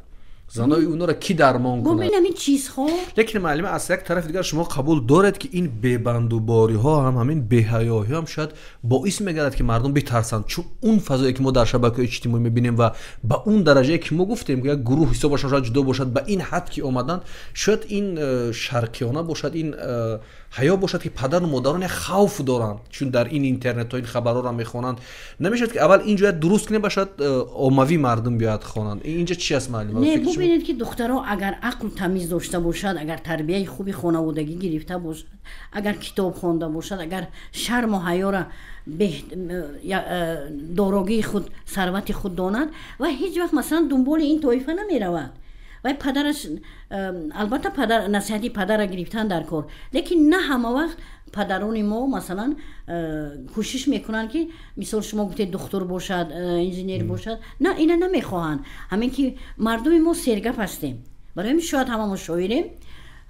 занои онҳоро кӣ дармон кунад? Бубин, ҳамин чизҳо. Лекин муаллима, аз як тарафи дигар шумо қабул доред, ки ин бебандубориҳо ҳам, ҳамин беҳаёҳӣ ҳам шояд боис мегардад, ки мардум битарсанд, чун он фазое ки мо дар шабакаҳои иҷтимоӣ мебинем ва ба он дараҷае ки мо гуфтем, ки як гурӯҳ ҳисобашон шояд ҷудо бошад, ба ин ҳад ки омаданд, шояд ин шарқиёна бошад, ин ҳаё бошад, ки падару модарон як хавф доранд, чун дар ин интернетҳо ин хабарҳоро мехонанд. Намешавад, ки аввал ин ҷоя дуруст кунем, ба шояд оммавӣ мардум биёяд хонанд? Инҷа чи аст, муаллима? Не, бубинед, ки духтаро агар ақлу тамиз дошта бошад, агар тарбияи хуби хонаводагӣ гирифта бошад, агар китоб хонда бошад, агар шарму ҳаёра дорогии худ, сарвати худ донад, ва ҳеҷ вақт масалан дунболи ин тоифа намеравад. Вай падараш албатта, падар насиҳати падара гирифтан дар кор, лекин на ҳама вақт падарони мо масалан кӯшиш мекунанд, ки мисол шумо гуфтед, духтур бошад, инженер бошад. На, ина намехоҳанд. Ҳамин ки мардуми мо сергап ҳастем, барои ҳамин шояд ҳама мо шоирем.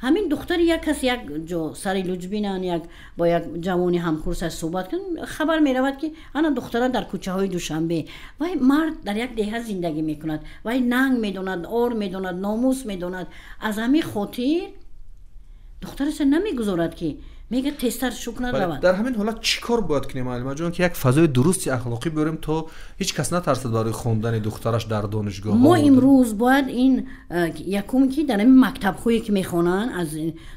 Ҳамин духтари як кас як ҷо сари луҷ бинанд, як бо як ҷавони ҳамкурсаш суҳбат кунанд, хабар меравад, ки ана духтара дар кӯчаҳои Душанбе. Вай мард дар як деҳа зиндагӣ мекунад, вай нанг медонад, ор медонад, номус медонад. Аз ҳамин хотир духтараша намегузорад, ки мегӯяд тезтар шу кунад, равад. Дар ҳамин ҳолат чӣ кор бояд кунем, муаллимаҷон, ки як фазои дурусти ахлоқӣ биёрем, то ҳеҷ кас натарсад барои хондани духтараш дар донишгоҳ? Мо имрӯз бояд ин якум, ки дар ҳамин мактабҳое ки мехонанд, аз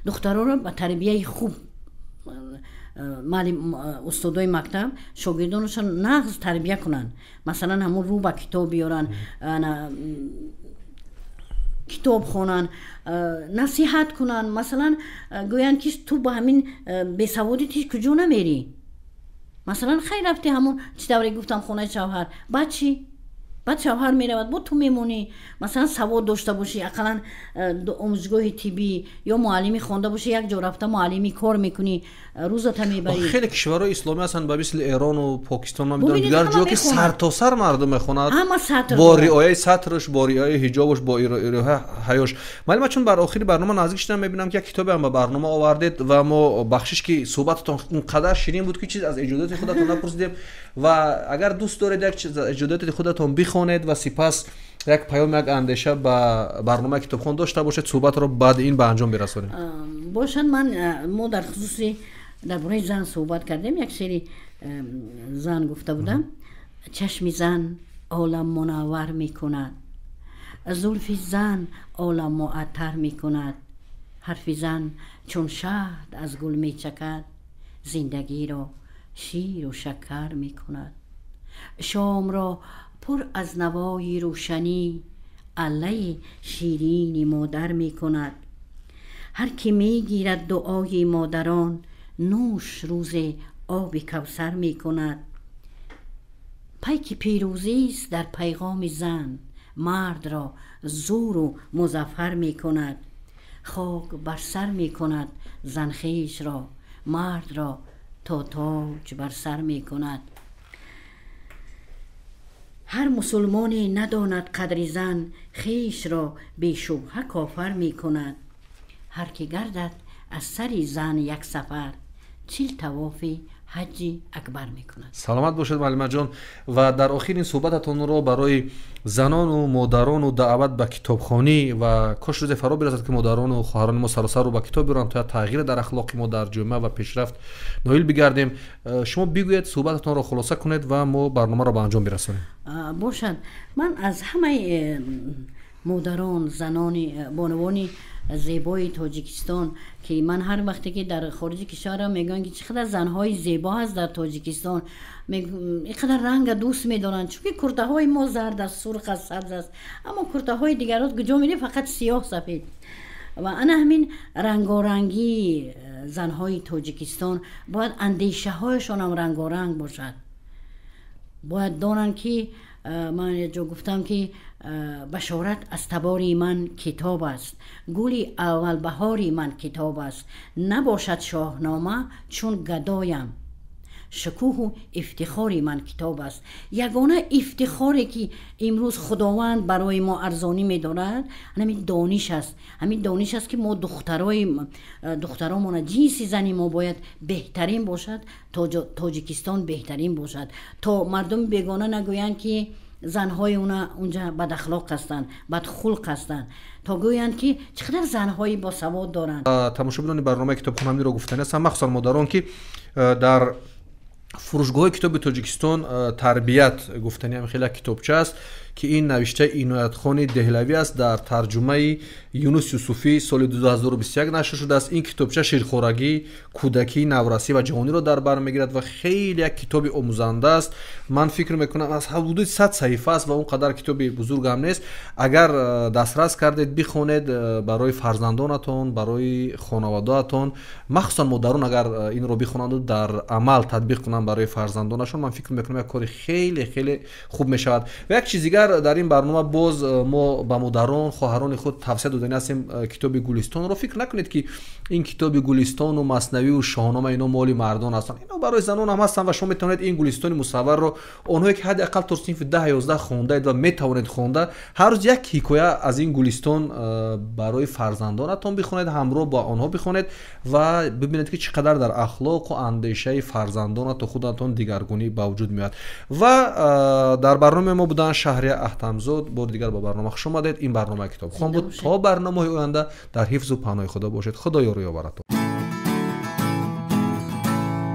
духтароро ба тарбияи хуб маълим, устодои мактаб шогирдонашон нағз тарбия кунанд. Масалан, ҳамун рӯ ба китоб биёранд, китоб хонанд, насиҳат кунанд. Масалан, гӯянд, ки ту ба ҳамин бесаводӣ ти куҷо намерӣ. Масалан, хай, рафти, ҳамон чӣ тавре гуфтам, хонаи шавҳар, баъд чӣ? Баъд шавҳар меравад, бо ту мемонӣ. Масалан, савод дошта бошӣ, ақаллан омӯзгоҳи тиббӣ ё муаллимӣ хонда бошӣ, як ҷо рафта муаллимӣ кор мекунӣ, рӯзата мебарӣ. Хеле кишварҳои исломӣ ҳастанд, ба мисли Эрону Покистон, намедонам, дигар ҷо, ки сартосар мардум мехонад бо риояи сатраш, бо риояи ҳиҷобаш, бо риояи ҳаёш. Муаллима, чун бар охири барнома наздик шудам, мебинам, ки як китобе ҳам ба барнома овардед. Ва мо, бахшиш, ки суҳбататон он қадар ширин буд, ки чиз аз эҷодоти худатон напурсидем. Ва агар дӯст доред, як чиз аз эҷодоти худатон бихонед. бихонед ва сипас як паём, як андеша ба барномаи китобхон дошта бошед. Суҳбатро баъди ин ба анҷом бирасонем. Бошад. Ман мо дар хусуси дар бораи зан суҳбат кардем. Як шеъри зан гуфта будам. Чашми зан олам мунаввар мекунад, зулфи зан олам муаттар мекунад, ҳарфи зан чун шаҳд аз гул мечакад, зиндагиро ширу шакар мекунад. Шомро пур аз навои рӯшанӣ аллаи ширини модар мекунад. Ҳар ки мегирад дуои модарон, нӯш рӯзе оби кавсар мекунад. Пайки пирӯзист дар пайғоми зан, мардро зӯру музаффар мекунад. Хок бар сар мекунад занхешро, мардро то тоҷ бар сар мекунад. Ҳар мусулмоне надонад қадри зан, хешро бешубҳа кофар мекунад. Ҳар ки гардад аз сари зан як сафар, 40 тавофи ҳаҷҷи акбар мекунад. Саломат бошед, муаллимаҷон. Ва дар охир ин суҳбататонро барои занону модарону даъват ба китобхонӣ ва кош рӯзе фаро бирасад, ки модарону хоҳарони мо саросарро ба китоб биёранд, то тағйир дар ахлоқи мо дар ҷомеа ва пешрафт ноил бигардем. Шумо бигӯед, суҳбататонро хулоса кунед ва мо барномаро ба анҷом бирасонем. Бошад. Ман аз ҳамаи модарон, занони, бонувони зебои Тоҷикистон, ки ман ҳар вақте ки дар хориҷи кишварам мегӯянд, ки чӣ қадар занҳои зебо ҳаст дар Тоҷикистон, ин қадар ранга дӯст медоранд, чунки куртаҳои мо зард аст, сурх аст, сабз аст, аммо куртаҳои дигарот куҷо мерӣ, фақат сиёҳ, сафед. Ва ана ҳамин рангорангии занҳои Тоҷикистон бояд андешаҳояшонам рангоранг бошад. Бояд донанд, ки ман ҷо гуфтам, ки башорат аз табори ман китоб аст, гули аввалбаҳори ман китоб аст, набошад шоҳнома чун гадоям, шукӯҳу ифтихори ман китоб аст. Ягона ифтихоре ки имрӯз Худованд барои мо арзонӣ медорад, ҳамин дониш аст. Ҳамин дониш аст, ки мо духтаромона, ҷинси зани мо бояд беҳтарин бошад, то Тоҷикистон беҳтарин бошад, то мардуми бегона нагӯянд, ки занҳои унҷа бадахлоқ ҳастанд, бадхулқ ҳастанд, то гӯянд, ки чӣ қадар занҳои босавод доранд. Тамошобинони барномаи китобхонамиро гуфтани ҳастам, махсусан модарон, ки дар фурӯшгоҳҳои китоби Тоҷикистон тарбият гуфтаниам хеле китобча аст, ки ин навиштаи Иноятхони Деҳлавӣ аст, дар тарҷумаи Юнус Юсуфӣ соли 2021 нашр шудааст. Ин китобча ширхорагӣ, кӯдакӣ, наврасӣ ва ҷавониро дар бар мегирад ва хеле як китоби омӯзанда аст. Ман фикр мекунам, аз ҳудуди 100 саҳифа аст ва он қадар китоби бузург ҳам нест. Агар дастрас кардед, бихонед барои фарзандонатон, барои хонаводаатон, махсусан модарон агар инро бихонанду дар амал татбиқ кунанд барои фарзандонашон, ман фикр мекунам, як кори хеле хеле хуб мешавад. Ва як чиз дигар, дар ин барнома боз мо ба модарон, хоҳарони худ тавсия додани ҳастем китоби Гулистонро. Фикр накунед, ки ин китоби Гулистону Маснавию Шоҳнома ино моли мардон ҳастанд, ино барои занон ҳам ҳастанд ва шумо метавонед ин Гулистони мусавварро, онҳое ки ҳадди ақал то синфи 10-11 хондаед ва метавонед хонда, ҳар рӯз як ҳикоя аз ин Гулистон барои фарзандонатон бихонед, ҳамроҳ бо онҳо бихонед ва бибинед, ки чӣ қадар дар ахлоқу андешаи фарзандонату худатон дигаргунӣ ба вуҷуд меояд. Ва дар барномаи мо буданд Шаҳрия Аҳтамзод. Бори дигар ба барнома хуш омадед. Ин барномаи китобхон буд. То барномаҳои оянда дар ҳифзу паноҳи Худо бошед. Худо ёру ёваратон.